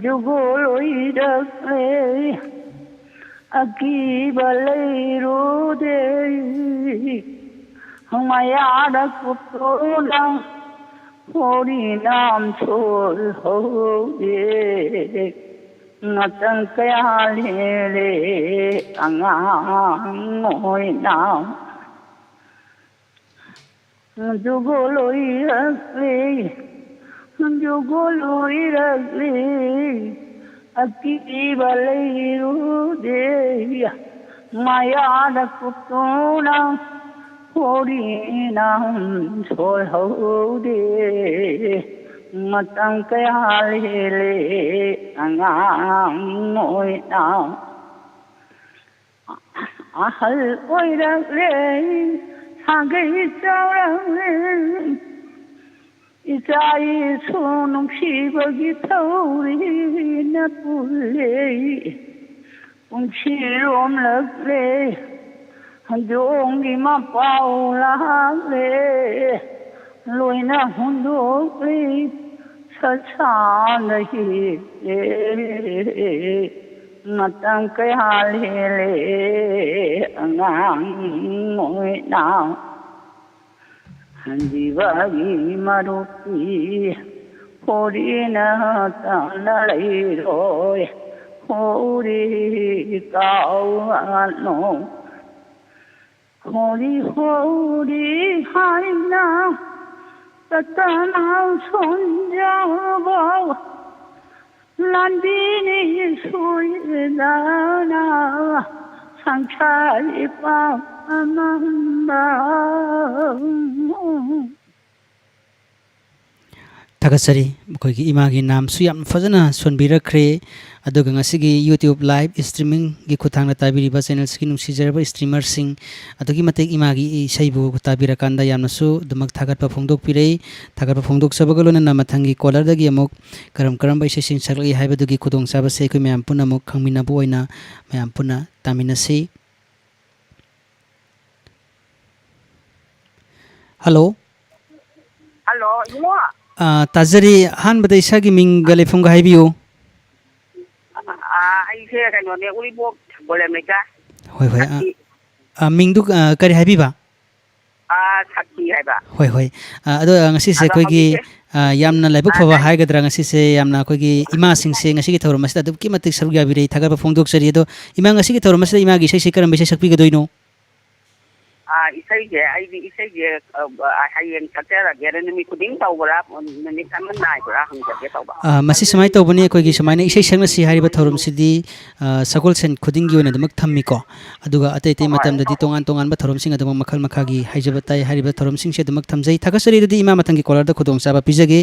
ꯖꯨꯒꯣ ꯂꯣꯏꯔꯛꯂꯦ ꯑꯀꯤꯕ ꯂꯩꯔꯨꯗꯦ꯫ ꯃꯌꯥꯗ ꯀꯨꯞꯇꯨꯅ ꯍꯣꯔꯤꯅꯥꯝ ꯁꯣꯜꯍꯧꯗꯦ꯫ ꯃꯇꯝ ꯀꯌꯥ ꯂꯦꯜꯂꯦ ꯑꯉꯥꯡ ꯑꯣꯏꯅ꯫ ꯖꯨꯒꯣ ꯂꯣꯏꯔꯛꯂꯦ, ꯖꯨꯒꯣ ꯂꯣꯏꯔꯛꯂꯦ, ꯑꯀꯤꯕ ꯂꯩꯔꯨꯗꯦ꯫ ꯃꯌꯥꯗ ꯀꯨꯞꯇꯨꯅ ꯍꯣꯔꯤꯅꯥꯝ ꯁꯣꯜꯍꯧꯗꯦ꯫ ꯃꯇꯝ ꯀꯌꯥ ꯂꯦꯜꯂꯦ ꯑꯉꯥꯡ ꯑꯣꯏꯅ꯫ ꯑꯍꯜ ꯑꯣꯏꯔꯛꯂꯦ, ꯁꯥꯒꯩ ꯆꯥꯎꯔꯛꯂꯦ, ꯏꯆꯥ ꯏꯁꯨ ꯅꯨꯡꯁꯤꯕꯒꯤ ꯊꯧꯔꯤꯅ ꯄꯨꯜꯂꯦ꯫ ꯄꯨꯟꯁꯤ ꯂꯣꯝꯂꯛꯂꯦ, ꯍꯧꯗꯣꯡꯒꯤ ꯃꯄꯥꯎ ꯂꯥꯛꯂꯦ, ꯂꯣꯏꯅ ꯍꯨꯟꯗꯣꯛꯂꯦ, ꯁꯠꯁꯥꯅ ꯍꯤꯞꯂꯦ꯫ ꯃꯇꯝ ꯀꯌꯥ ꯂꯦꯜꯂꯦ ꯑꯉꯥꯡ ꯑꯣꯏꯅ꯫ ꯍꯟꯈꯤꯕꯒꯤ ꯃꯔꯨꯞꯀꯤ ꯍꯣꯔꯤꯅ ꯇꯥꯅ ꯂꯩꯔꯣꯏ, ꯍꯣꯔꯤ ꯀꯥꯎꯍꯜꯂꯣ꯫ ꯍꯣꯔꯤ ꯍꯣꯔꯤ ꯍꯥꯏꯅ ꯆꯠꯇꯅ ꯁꯣꯟꯖꯕ ꯂꯥꯟꯕꯤꯅꯤ ꯁꯣꯏꯗꯅ ꯁꯪꯁꯥꯔ ꯏꯄꯥꯝ ꯑꯃꯝꯕ꯫ ꯊꯥꯒꯠꯆꯔꯤ꯫ ꯑꯩꯈꯣꯏꯒꯤ ꯏꯃꯥꯒꯤ ꯅꯥꯝꯁꯨ ꯌꯥꯝ ꯐꯖꯅ ꯁꯣꯟꯕꯤꯔꯛꯈ꯭ꯔꯦ꯫ ꯑꯗꯨꯒ ꯉꯁꯤꯒꯤ YouTube live streamingꯒꯤ ꯈꯨꯠꯊꯥꯡꯗ ꯇꯥꯕꯤꯔꯤꯕ channelꯁꯤꯒꯤ ꯅꯨꯡꯁꯤꯖꯔꯕ streamerꯁꯤꯡ, ꯑꯗꯨꯛꯀꯤ ꯃꯇꯤꯛ ꯏꯃꯥꯒꯤ ꯏꯁꯩꯕꯨ ꯇꯥꯕꯤꯔꯀꯥꯟꯗ ꯌꯥꯝꯅꯁꯨ ꯑꯗꯨꯃꯛ ꯊꯥꯒꯠꯄ ꯐꯣꯡꯗꯣꯛꯄꯤꯔꯛꯏ꯫ ꯊꯥꯒꯠꯄ ꯐꯣꯡꯗꯣꯛꯆꯕꯒ ꯂꯣꯏꯅꯅ ꯃꯊꯪꯒꯤ callerꯗꯒꯤ ꯑꯃꯨꯛ ꯀꯔꯝ ꯀꯔꯝꯕ ꯏꯁꯩꯁꯤꯡ ꯁꯛꯂꯛꯏ ꯍꯥꯏꯕꯗꯨꯒꯤ ꯈꯨꯗꯣꯡꯆꯥꯕꯁꯦ ꯑꯩꯈꯣꯏ ꯃꯌꯥꯝ ꯄꯨꯝꯅꯃꯛ ꯈꯪꯃꯤꯟꯅꯕ ꯑꯣꯏꯅ ꯃꯌꯥꯝ ꯄꯨꯟꯅ ꯇꯥꯃꯤꯟꯅꯁꯤ꯫ ꯍꯜꯂꯣ꯫ ꯍꯜꯂꯣ, ꯏꯕꯨꯡꯉꯣ꯫ ꯑꯥ, ꯇꯥꯖꯔꯤ꯫ ꯑꯍꯥꯟꯕꯗ ꯏꯁꯥꯒꯤ ꯃꯤꯡꯒ ꯂꯩꯐꯝꯒ ꯍꯥꯏꯕꯤꯌꯨ꯫ ꯑꯥ, ꯑꯩꯁꯦ ꯀꯩꯅꯣꯅꯦ, ꯎꯔꯤꯄꯣꯛ ꯁꯒꯣꯜꯕꯟ ꯂꯩꯀꯥꯏ꯫ ꯍꯣꯏ, ꯍꯣꯏ, ꯑꯥ, ꯁꯛꯇꯤ꯫ ꯑꯥ, ꯃꯤꯡꯗꯨ, ꯑꯥ, ꯀꯔꯤ ꯍꯥꯏꯕꯤꯕ? ꯑꯥ, ꯁꯛꯇꯤ ꯍꯥꯏꯕ꯫ ꯍꯣꯏ, ꯍꯣꯏ꯫ ꯑꯥ, ꯑꯗꯣ ꯉꯁꯤꯁꯦ ꯑꯗꯣ ꯑꯩꯈꯣꯏꯒꯤ, ꯍꯧꯖꯤꯛꯁꯦ, ꯑꯥ, ꯌꯥꯝꯅ ꯂꯥꯏꯕꯛ ꯑꯥ, ꯐꯕ ꯀꯔꯤ? ꯍꯥꯏꯒꯗ꯭ꯔꯥ, ꯉꯁꯤꯁꯦ ꯌꯥꯝꯅ ꯑꯩꯈꯣꯏꯒꯤ ꯏꯃꯥꯁꯤꯡꯁꯦ ꯉꯁꯤꯒꯤ ꯊꯧꯔꯝ ꯑꯁꯤꯗ ꯑꯗꯨꯛꯀꯤ ꯃꯇꯤꯛ ꯁꯔꯨꯛ ꯌꯥꯕꯤꯔꯦ, ꯊꯥꯒꯠꯄ ꯐꯣꯡꯗꯣꯛꯆꯔꯤ꯫ ꯑꯗꯣ ꯏꯃꯥ, ꯉꯁꯤꯒꯤ ꯊꯧꯔꯝ ꯑꯁꯤꯗ ꯏꯃꯥꯒꯤ ꯏꯁꯩꯁꯦ ꯀꯔꯝꯕ ꯏꯁꯩ ꯁꯛꯄꯤꯒꯗꯣꯏꯅꯣ? ꯑꯥ, ꯏꯁꯩꯁꯦ, ꯑꯩꯗꯤ ꯏꯁꯩꯁꯦ, ꯑ, ꯍꯌꯦꯡ ꯁꯛꯆꯔꯒꯦꯅ ꯅꯨꯃꯤꯠ ꯈꯨꯗꯤꯡ ꯇꯧꯕ꯭ꯔꯥ, ꯅꯨꯃꯤꯠ ꯑꯃ ꯅꯥꯏꯕ꯭ꯔꯥ ꯍꯪꯖꯒꯦ ꯇꯧꯕ꯫ ꯑꯥ, ꯃꯁꯤ ꯁꯨꯃꯥꯏꯅ ꯇꯧꯕꯅꯤ, ꯑꯩꯈꯣꯏꯒꯤ ꯁꯨꯃꯥꯏꯅ ꯏꯁꯩ ꯁꯛꯅꯁꯤ ꯍꯥꯏꯔꯤꯕ ꯊꯧꯔꯝꯁꯤꯗꯤ, ꯑꯥ, ꯁꯒꯣꯜꯁꯦꯟ ꯈꯨꯗꯤꯡꯒꯤ ꯑꯣꯏꯅ ꯑꯗꯨꯃꯛ ꯊꯝꯃꯤꯀꯣ꯫ ꯑꯗꯨꯒ ꯑꯇꯩ ꯑꯇꯩ ꯍꯣꯏ꯫ ꯃꯇꯝꯗꯗꯤ ꯇꯣꯉꯥꯟ ꯇꯣꯉꯥꯟꯕ ꯊꯧꯔꯝꯁꯤꯡ ꯑꯗꯨꯃꯛ ꯃꯈꯜ ꯃꯈꯥꯒꯤ ꯍꯥꯏꯖꯕ ꯇꯥꯏ, ꯍꯥꯏꯔꯤꯕ ꯊꯧꯔꯝꯁꯤꯡꯁꯦ ꯑꯗꯨꯃꯛ ꯊꯝꯖꯩ꯫ ꯊꯥꯒꯠꯆꯔꯤ꯫ ꯑꯗꯨꯗꯤ ꯏꯃꯥ, ꯃꯊꯪꯒꯤ callerꯗ ꯈꯨꯗꯣꯡꯆꯥꯕ ꯄꯤꯖꯒꯦ꯫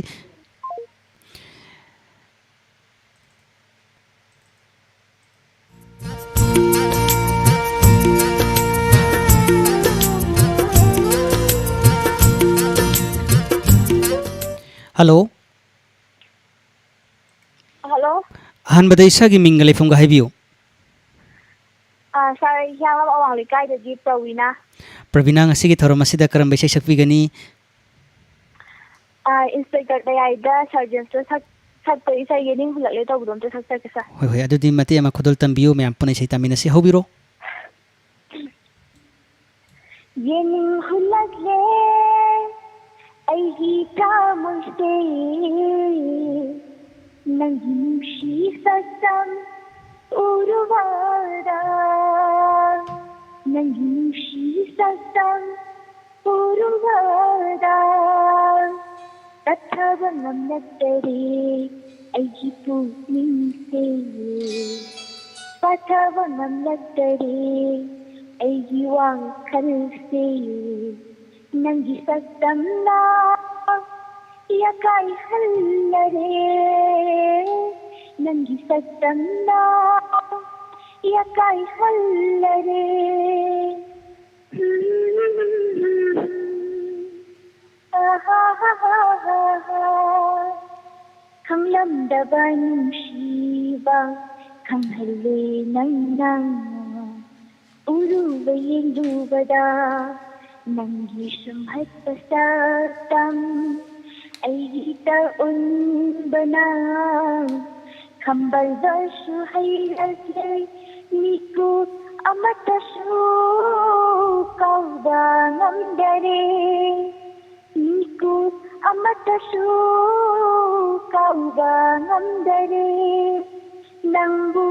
ꯍꯜꯂꯣ꯫ ꯍꯜꯂꯣ꯫ ꯑꯍꯥꯟꯕꯗ ꯏꯁꯥꯒꯤ ꯃꯤꯡꯒ ꯂꯩꯐꯝꯒ ꯍꯥꯏꯕꯤꯌꯨ꯫ ꯑꯥ, ꯁꯥꯔ, ꯍꯤꯌꯥꯡꯂꯝ ꯑꯋꯥꯡ ꯂꯩꯀꯥꯏꯗꯒꯤ ꯄ꯭ꯔꯋꯤꯅꯥ꯫ ꯄ꯭ꯔꯕꯤꯅꯥ, ꯉꯁꯤꯒꯤ ꯊꯧꯔꯝ ꯑꯁꯤꯗ ꯀꯔꯝꯕ ꯏꯁꯩ ꯁꯛꯄꯤꯒꯅꯤ? ꯑꯥ, ꯏꯟꯁꯄꯦꯛꯇꯔ ꯃꯌꯥꯏꯗ ꯁꯥꯔ ꯖꯦꯝꯁꯇ ꯁꯛ-, ꯁꯛꯄ ꯏꯁꯩ ꯌꯦꯅꯤꯡ ꯍꯨꯜꯂꯛꯂꯦ ꯇꯧꯕꯗꯣ ꯑꯝꯇ ꯁꯛꯆꯒꯦ, ꯁꯥꯔ꯫ ꯍꯣꯏ, ꯍꯣꯏ, ꯑꯗꯨꯗꯤ ꯃꯇꯦꯛ ꯑꯃ ꯈꯨꯗꯣꯜ ꯇꯝꯕꯤꯌꯨ, ꯃꯌꯥꯝ ꯄꯨꯟꯅ ꯏꯁꯩ ꯇꯥꯃꯤꯟꯅꯁꯤ꯫ ꯍꯧꯕꯤꯔꯣ꯫ ꯌꯦꯅꯤꯡ ꯍꯨꯜꯂꯛꯂꯦ꯫ ꯑꯩꯒꯤ ꯊꯃꯣꯏꯁꯦ ꯅꯪꯒꯤ ꯅꯨꯡꯁꯤ ꯁꯛꯇꯝ ꯎꯔꯨꯕꯗ, ꯅꯪꯒꯤ ꯅꯨꯡꯁꯤ ꯁꯛꯇꯝ ꯎꯔꯨꯕꯗ ꯇꯠꯊꯕ ꯉꯝꯂꯛꯇꯔꯦ ꯑꯩꯒꯤ ꯄꯨꯛꯅꯤꯡꯁꯦ꯫ ꯄꯠꯊꯕ ꯉꯝꯂꯛꯇꯔꯦ ꯑꯩꯒꯤ ꯋꯥꯈꯜꯁꯦ꯫ ꯅꯪꯒꯤ ꯁꯛꯇꯝꯅ ꯌꯥꯀꯥꯏꯍꯜꯂꯔꯦ, ꯅꯪꯒꯤ ꯁꯛꯇꯝꯅ ꯌꯥꯀꯥꯏꯍꯜꯂꯔꯦ꯫ ꯈꯪꯂꯝꯗꯕ ꯅꯨꯡꯁꯤꯕ ꯈꯪꯍꯜꯂꯦ ꯅꯪꯅ꯫ ꯎꯔꯨꯕ ꯌꯦꯡꯂꯨꯕꯗ ꯅꯪꯒꯤ ꯁꯨꯝꯍꯠꯄ ꯁꯛꯇꯝ ꯑꯩꯒꯤꯗ ꯎꯟꯕꯅ ꯈꯝꯕꯜꯕꯁꯨ ꯍꯩꯔꯛꯂꯦ, ꯃꯤꯀꯨꯞ ꯑꯃꯠꯇꯁꯨ ꯀꯥꯎꯕ ꯉꯝꯗꯔꯦ, ꯃꯤꯀꯨꯞ ꯑꯃꯠꯇꯁꯨ ꯀꯥꯎꯕ ꯉꯝꯗꯔꯦ꯫ ꯅꯪꯕꯨ,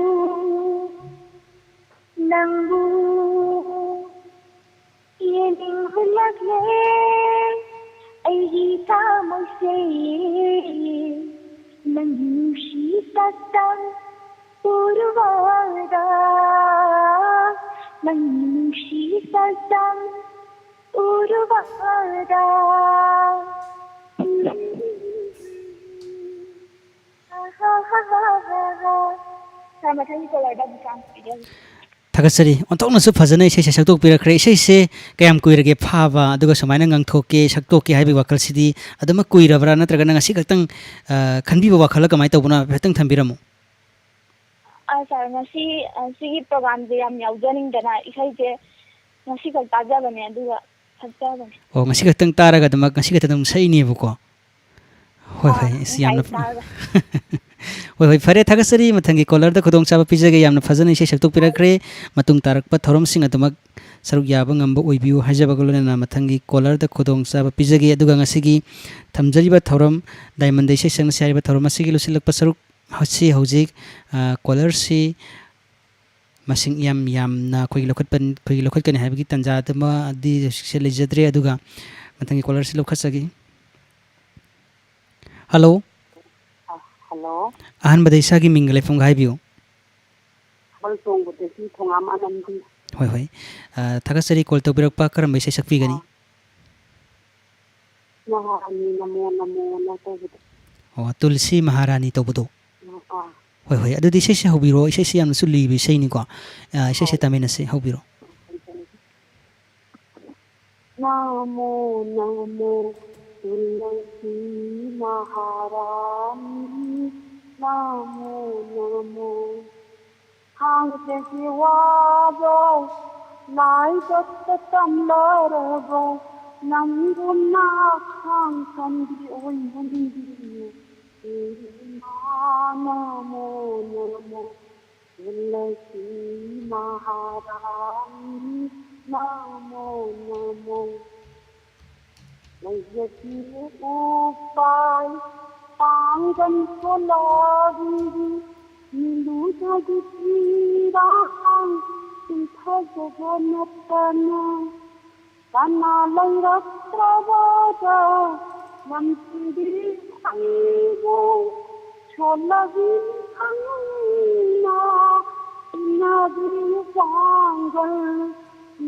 ꯅꯪꯕꯨ ꯌꯦꯡꯅꯤꯡꯍꯜꯂꯛꯂꯦ ꯑꯩꯒꯤ ꯊꯃꯣꯏꯁꯦ꯫ ꯅꯪꯒꯤ ꯅꯨꯡꯁꯤ ꯁꯛꯇꯝ ꯎꯔꯨꯕꯗ, ꯅꯪꯒꯤ ꯅꯨꯡꯁꯤ ꯁꯛꯇꯝ ꯎꯔꯨꯕꯗ꯫ ꯁꯥꯔ, ꯃꯊꯪꯒꯤ ꯀꯣꯂꯔꯗ ꯑꯃꯨꯛ ꯆꯥꯟꯁ ꯄꯤꯖꯒꯦ꯫ ꯊꯥꯒꯠꯆꯔꯤ꯫ ꯑꯣꯟꯊꯣꯛꯅꯁꯨ ꯐꯖꯅ ꯏꯁꯩꯁꯦ ꯁꯛꯇꯣꯛꯄꯤꯔꯛꯈ꯭ꯔꯦ꯫ ꯏꯁꯩꯁꯦ ꯀꯌꯥꯝ ꯀꯨꯏꯔꯒꯦ ꯐꯥꯕ, ꯑꯗꯨꯒ ꯁꯨꯃꯥꯏꯅ ꯉꯪꯊꯣꯛꯀꯦ, ꯁꯛꯇꯣꯛꯀꯦ ꯍꯥꯏꯕꯒꯤ ꯋꯥꯈꯜꯁꯤꯗꯤ ꯑꯗꯨꯃꯛ ꯀꯨꯏꯔꯕ꯭ꯔꯥ, ꯅꯠꯇ꯭ꯔꯒꯅ ꯉꯁꯤ ꯈꯛꯇꯪ, ꯑ, ꯈꯟꯕꯤꯕ ꯋꯥꯈꯜꯂ ꯀꯃꯥꯏꯅ ꯇꯧꯕꯅꯣ? ꯍꯥꯏꯐꯦꯠꯇꯪ ꯊꯝꯕꯤꯔꯝꯃꯨ꯫ ꯑ, ꯁꯥꯔ, ꯉꯁꯤ, ꯑ, ꯁꯤꯒꯤ ꯄ꯭ꯔꯣꯒ꯭ꯔꯥꯝꯁꯦ ꯌꯥꯝ ꯌꯥꯎꯖꯅꯤꯡꯗꯅ ꯏꯁꯩꯁꯦ ꯉꯁꯤ ꯈꯛ ꯇꯥꯖꯕꯅꯦ, ꯑꯗꯨꯒ ꯁꯛꯆꯕꯅꯦ꯫ ꯑꯣ, ꯉꯁꯤ ꯈꯛꯇꯪ ꯇꯥꯔꯒ ꯑꯗꯨꯃꯛ ꯉꯁꯤ ꯈꯛꯇꯪ ꯑꯗꯨꯝ ꯁꯛꯏꯅꯦꯕꯀꯣ? ꯍꯣꯏ, ꯑꯥ, ꯍꯣꯏ, ꯑꯁ, ꯌꯥꯝꯅ ꯉꯁꯥꯏ ꯇꯥꯔꯒ꯫ ꯍꯣꯏ, ꯍꯣꯏ, ꯐꯔꯦ, ꯊꯥꯒꯠꯆꯔꯤ꯫ ꯃꯊꯪꯒꯤ ꯀꯣꯂꯔꯗ ꯈꯨꯗꯣꯡꯆꯥꯕ ꯄꯤꯖꯒꯦ꯫ ꯌꯥꯝꯅ ꯐꯖꯅ ꯏꯁꯩ ꯁꯛꯇꯣꯛꯄꯤꯔꯛꯈ꯭ꯔꯦ꯫ ꯃꯇꯨꯡ ꯇꯥꯔꯛꯄ ꯊꯧꯔꯝꯁꯤꯡ ꯑꯗꯨꯃꯛ ꯁꯔꯨꯛ ꯌꯥꯕ ꯉꯝꯕ ꯑꯣꯏꯕꯤꯌꯨ ꯍꯥꯏꯖꯕꯒ ꯂꯣꯏꯅꯅ, ꯃꯊꯪꯒꯤ ꯀꯣꯂꯔꯗ ꯈꯨꯗꯣꯡꯆꯥꯕ ꯄꯤꯖꯒꯦ꯫ ꯑꯗꯨꯒ ꯉꯁꯤꯒꯤ ꯊꯝꯖꯔꯤꯕ ꯊꯧꯔꯝ, ꯗꯥꯏꯃꯟꯗ ꯏꯁꯩ ꯁꯛꯅꯁꯤ ꯍꯥꯏꯔꯤꯕ ꯊꯧꯔꯝ ꯑꯁꯤꯒꯤ ꯂꯣꯏꯁꯤꯜꯂꯛꯄ ꯁꯔꯨꯛ ꯑꯁꯤ ꯍꯧꯖꯤꯛ, ꯑ, ꯀꯣꯂꯔꯁꯤ ꯃꯁꯤꯡ ꯌꯥꯝ ꯌꯥꯝꯅ ꯑꯩꯈꯣꯏꯒꯤ ꯂꯧꯈꯠꯄ-, ꯑꯩꯈꯣꯏꯒꯤ ꯂꯧꯈꯠꯀꯅꯤ ꯍꯥꯏꯕꯒꯤ ꯇꯥꯟꯖꯥꯗꯨꯃꯗꯤ ꯍꯧꯖꯤꯛꯁꯦ ꯂꯩꯖꯗ꯭ꯔꯦ꯫ ꯑꯗꯨꯒ ꯃꯊꯪꯒꯤ ꯀꯣꯂꯔꯁꯤ ꯂꯧꯈꯠꯆꯒꯦ꯫ ꯍꯜꯂꯣ꯫ ꯑ, ꯍꯜꯂꯣ꯫ ꯑꯍꯥꯟꯕꯗ ꯏꯁꯥꯒꯤ ꯃꯤꯡꯒ ꯂꯩꯐꯝꯒ ꯍꯥꯏꯕꯤꯌꯨ꯫ ꯊꯥꯕꯜ ꯆꯣꯡꯕꯗꯒꯤ ꯊꯣꯉꯥꯝ ꯑꯅꯟꯗꯤ꯫ ꯍꯣꯏ, ꯍꯣꯏ꯫ ꯑ, ꯊꯥꯒꯠꯆꯔꯤ꯫ ꯀꯣꯜ ꯇꯧꯕꯤꯔꯛꯄ꯫ ꯀꯔꯝꯕ ꯏꯁꯩ ꯁꯛꯄꯤꯒꯅꯤ? ꯑ, ꯃꯍꯥꯔꯥꯅꯤ ꯅꯃꯣ ꯅꯃꯣꯅ ꯇꯧꯕꯗꯣ꯫ ꯑꯣ, ꯇꯨꯜꯁꯤ ꯃꯍꯥꯔꯥꯅꯤ ꯇꯧꯕꯗꯣ꯫ ꯑ, ꯑ꯫ ꯍꯣꯏ, ꯍꯣꯏ꯫ ꯑꯗꯨꯗꯤ ꯏꯁꯩꯁꯦ ꯍꯧꯕꯤꯔꯣ꯫ ꯏꯁꯩꯁꯦ ꯌꯥꯝꯅꯁꯨ ꯂꯨꯏꯕ ꯏꯁꯩꯅꯤꯀꯣ꯫ ꯑ, ꯏꯁꯩꯁꯦ ꯍꯣꯏ꯫ ꯇꯥꯃꯤꯟꯅꯁꯤ꯫ ꯍꯧꯕꯤꯔꯣ꯫ ꯅꯃꯣ ꯅꯃꯣ ꯇꯨꯂꯁꯤ ꯃꯍꯥꯔꯥꯅꯤ, ꯅꯃꯣ ꯅꯃꯣ꯫ ꯈꯥꯡꯖꯒꯦ ꯋꯥꯕ, ꯂꯥꯏꯕꯛꯇ ꯇꯝꯂꯔꯕ, ꯅꯪꯒꯨꯝꯅ ꯈꯥꯡ ꯀꯟꯕꯤ ꯑꯣꯏꯍꯟꯕꯤꯌꯨ꯫ ꯏꯃꯥ ꯅꯃꯣ ꯅꯃꯣ, ꯇꯨꯂꯁꯤ ꯃꯍꯥꯔꯥꯅꯤ, ꯅꯃꯣ ꯅꯃꯣ꯫ ꯂꯩꯖꯗꯦ ꯎꯄꯥꯏ ꯄꯥꯡꯒꯟ ꯆꯣꯂꯥꯒꯤ, ꯃꯤꯂꯨꯗꯒꯤ ꯄꯤꯔꯥꯡ ꯆꯤꯡꯊꯖꯕ ꯅꯠꯇꯅ꯫ ꯀꯅꯥ ꯂꯩꯔꯛꯇ꯭ꯔꯕꯗ ꯂꯝꯖꯤꯡꯕꯤ ꯑꯩꯕꯨ ꯁꯣꯜꯂꯕꯤ ꯈꯪꯅ ꯏꯟꯅꯕꯤ ꯄꯥꯡꯒꯜ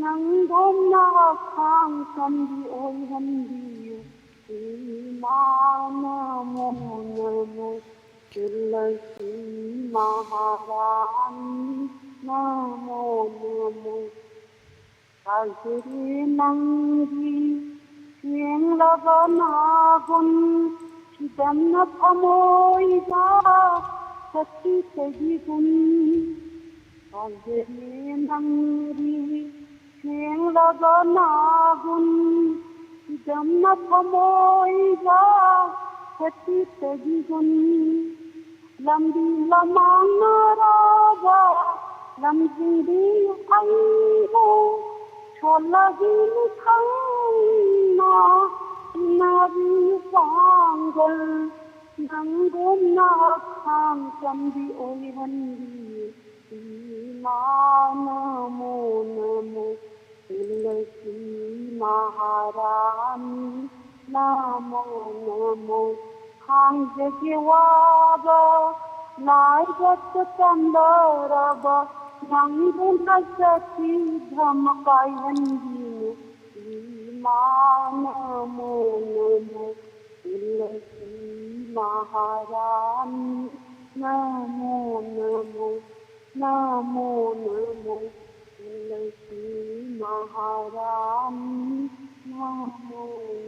ꯅꯪꯒꯨꯝꯅ ꯈꯥꯡ ꯀꯟꯕꯤ ꯑꯣꯏꯍꯟꯕꯤꯌꯨ꯫ ꯏꯃꯥ ꯅꯃꯣ ꯅꯃꯣ ꯇꯨꯂꯁꯤ ꯃꯍꯥꯔꯥꯅꯤ ꯅꯃꯣ ꯅꯃꯣ꯫ ꯊꯥꯖꯔꯦ ꯅꯪꯒꯤ ꯁꯦꯡꯂꯕ ꯅꯥꯒꯨꯟ, ꯐꯤꯗꯝꯅ ꯊꯃꯣꯏꯗ ꯁꯛꯇꯤ ꯁꯦꯒꯤꯒꯨꯟ꯫ ꯊꯥꯖꯔꯦ ꯅꯪꯒꯤ ꯁꯦꯡꯂꯕ ꯅꯥꯒꯨꯟ, ꯐꯤꯗꯝꯅ ꯊꯃꯣꯏꯗ ꯁꯛꯇꯤ ꯁꯦꯒꯤꯒꯨꯟ꯫ ꯂꯝꯕꯤ ꯂꯃꯥꯡꯅꯔꯕ ꯂꯝꯖꯤꯡꯕꯤ ꯑꯩꯕꯨ ꯁꯣꯜꯂꯕꯤ ꯃꯤꯊꯪꯅ ꯏꯟꯅꯕꯤ ꯄꯥꯡꯒꯜ ꯅꯪꯒꯨꯝꯅ ꯈꯥꯡ ꯆꯝꯕꯤ ꯑꯣꯏꯍꯟꯕꯤ ꯏꯃꯥ ꯅꯃꯣ ꯅꯃꯣ ꯇꯨꯂꯁꯤ ꯃꯍꯥꯔꯥꯅꯤ ꯅꯃꯣ ꯅꯃꯣ ꯈꯥꯡꯖꯒꯦ ꯋꯥꯕ ꯂꯥꯏꯕꯛꯇ ꯇꯝꯕꯔꯕ ꯅꯪꯕꯨ ꯅꯁꯛꯀꯤ ꯙꯝꯃ ꯀꯥꯏꯍꯟꯕꯤꯅꯨ ꯏꯃꯥ ꯅꯃꯣ ꯅꯃꯣ ꯇꯨꯂꯁꯤ ꯃꯍꯥꯔꯥꯅꯤ ꯅꯃꯣ ꯅꯃꯣ ꯅꯃꯣ ꯅꯃꯣ ꯇꯨꯂꯁꯤ ꯃꯍꯥꯔꯥꯅꯤ ꯅꯃꯣ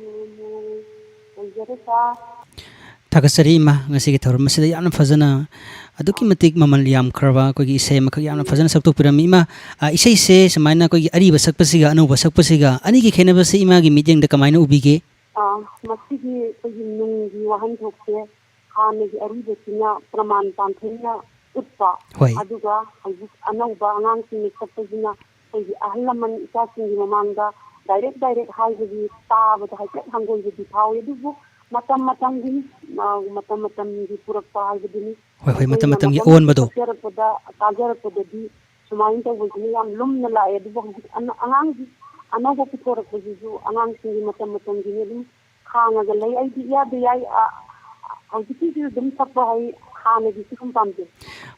ꯅꯃꯣ ꯑꯣꯏꯖꯔꯦ ꯁꯥꯔ꯫ ꯊꯥꯒꯠꯆꯔꯤ ꯏꯃꯥ, ꯉꯁꯤꯒꯤ ꯊꯧꯔꯝ ꯑꯁꯤꯗ ꯌꯥꯝꯅ ꯐꯖꯅ, ꯑꯗꯨꯛꯀꯤ ꯃꯇꯤꯛ ꯃꯃꯜ ꯌꯥꯝꯈ꯭ꯔꯕ ꯑꯩꯈꯣꯏꯒꯤ ꯏꯁꯩ ꯑꯃꯈꯛ ꯌꯥꯝꯅ ꯐꯖꯅ ꯁꯛꯇꯣꯛꯄꯤꯔꯝꯃꯤ ꯏꯃꯥ꯫ ꯑ, ꯏꯁꯩꯁꯦ ꯁꯨꯃꯥꯏꯅ ꯑꯩꯈꯣꯏꯒꯤ ꯑꯔꯤꯕ ꯁꯛꯄꯁꯤꯒ ꯑꯅꯧꯕ ꯁꯛꯄꯁꯤꯒ ꯑꯅꯤꯒꯤ ꯈꯦꯠꯅꯕꯁꯤ ꯏꯃꯥꯒꯤ ꯃꯤꯠꯌꯦꯡꯗ ꯀꯃꯥꯏꯅ ꯎꯕꯤꯒꯦ? ꯑ, ꯃꯁꯤꯒꯤ ꯑꯩꯈꯣꯏꯒꯤ ꯅꯨꯡꯒꯤ ꯋꯥꯍꯟꯊꯣꯛꯁꯦ ꯍꯥꯟꯅꯒꯤ ꯑꯔꯤꯕꯁꯤꯅ ꯄ꯭ꯔꯃꯥꯟ ꯄꯥꯟꯊꯩꯅ ꯎꯠꯄ, ꯍꯣꯏ꯫ ꯑꯗꯨꯒ ꯍꯧꯖꯤꯛ ꯑꯅꯧꯕ ꯑꯉꯥꯡꯁꯤꯡꯅ ꯁꯛꯄꯁꯤꯅ ꯑꯩꯈꯣꯏꯒꯤ ꯑꯍꯜ ꯂꯃꯟ ꯏꯆꯥꯁꯤꯡꯒꯤ ꯃꯃꯥꯡꯗ direct direct ꯍꯥꯏꯕꯒꯤ ꯇꯥꯕꯗ ꯍꯥꯏꯐꯦꯠ ꯍꯪꯒꯣꯏꯕꯗꯤ ꯐꯥꯎꯏ, ꯑꯗꯨꯕꯨ ꯃꯇꯝ ꯃꯇꯝꯒꯤ, ꯑ, ꯃꯇꯝ ꯃꯇꯝꯒꯤ ꯄꯨꯔꯛꯄ ꯍꯥꯏꯕꯗꯨꯅꯤ꯫ ꯍꯣꯏ, ꯍꯣꯏ, ꯃꯇꯝ ꯑꯩꯈꯣꯏꯅ ꯃꯇꯝꯒꯤ ꯃꯐꯝꯗꯨꯗ ꯑꯑꯣꯟꯕꯗꯣ꯫ ꯁꯛꯆꯔꯛꯄꯗ, ꯇꯥꯖꯔꯛꯄꯗꯗꯤ ꯁꯨꯃꯥꯏꯅ ꯇꯧꯕꯁꯤꯅ ꯌꯥꯝ ꯂꯨꯝꯅ ꯂꯥꯛꯑꯦ, ꯑꯗꯨꯕꯨ ꯍꯧꯖꯤꯛ ꯑꯅ-, ꯑꯉꯥꯡꯒꯤ ꯑꯅꯧꯕ ꯄꯨꯊꯣꯔꯛꯄꯁꯤꯁꯨ ꯑꯉꯥꯡꯁꯤꯡꯒꯤ ꯃꯇꯝ ꯃꯇꯝꯒꯤꯅꯤ ꯑꯗꯨꯝ ꯈꯥꯡꯉꯒ ꯂꯩ꯫ ꯑꯩꯗꯤ ꯏꯌꯥꯗ ꯌꯥꯏ, ꯑ, ꯍꯧꯖꯤꯛꯀꯤꯁꯨ ꯑꯗꯨꯝ ꯁꯛꯄ ꯍꯩ, ꯍꯥꯟꯅꯒꯤꯁꯨ ꯑꯗꯨꯝ ꯄꯥꯝꯖꯩ꯫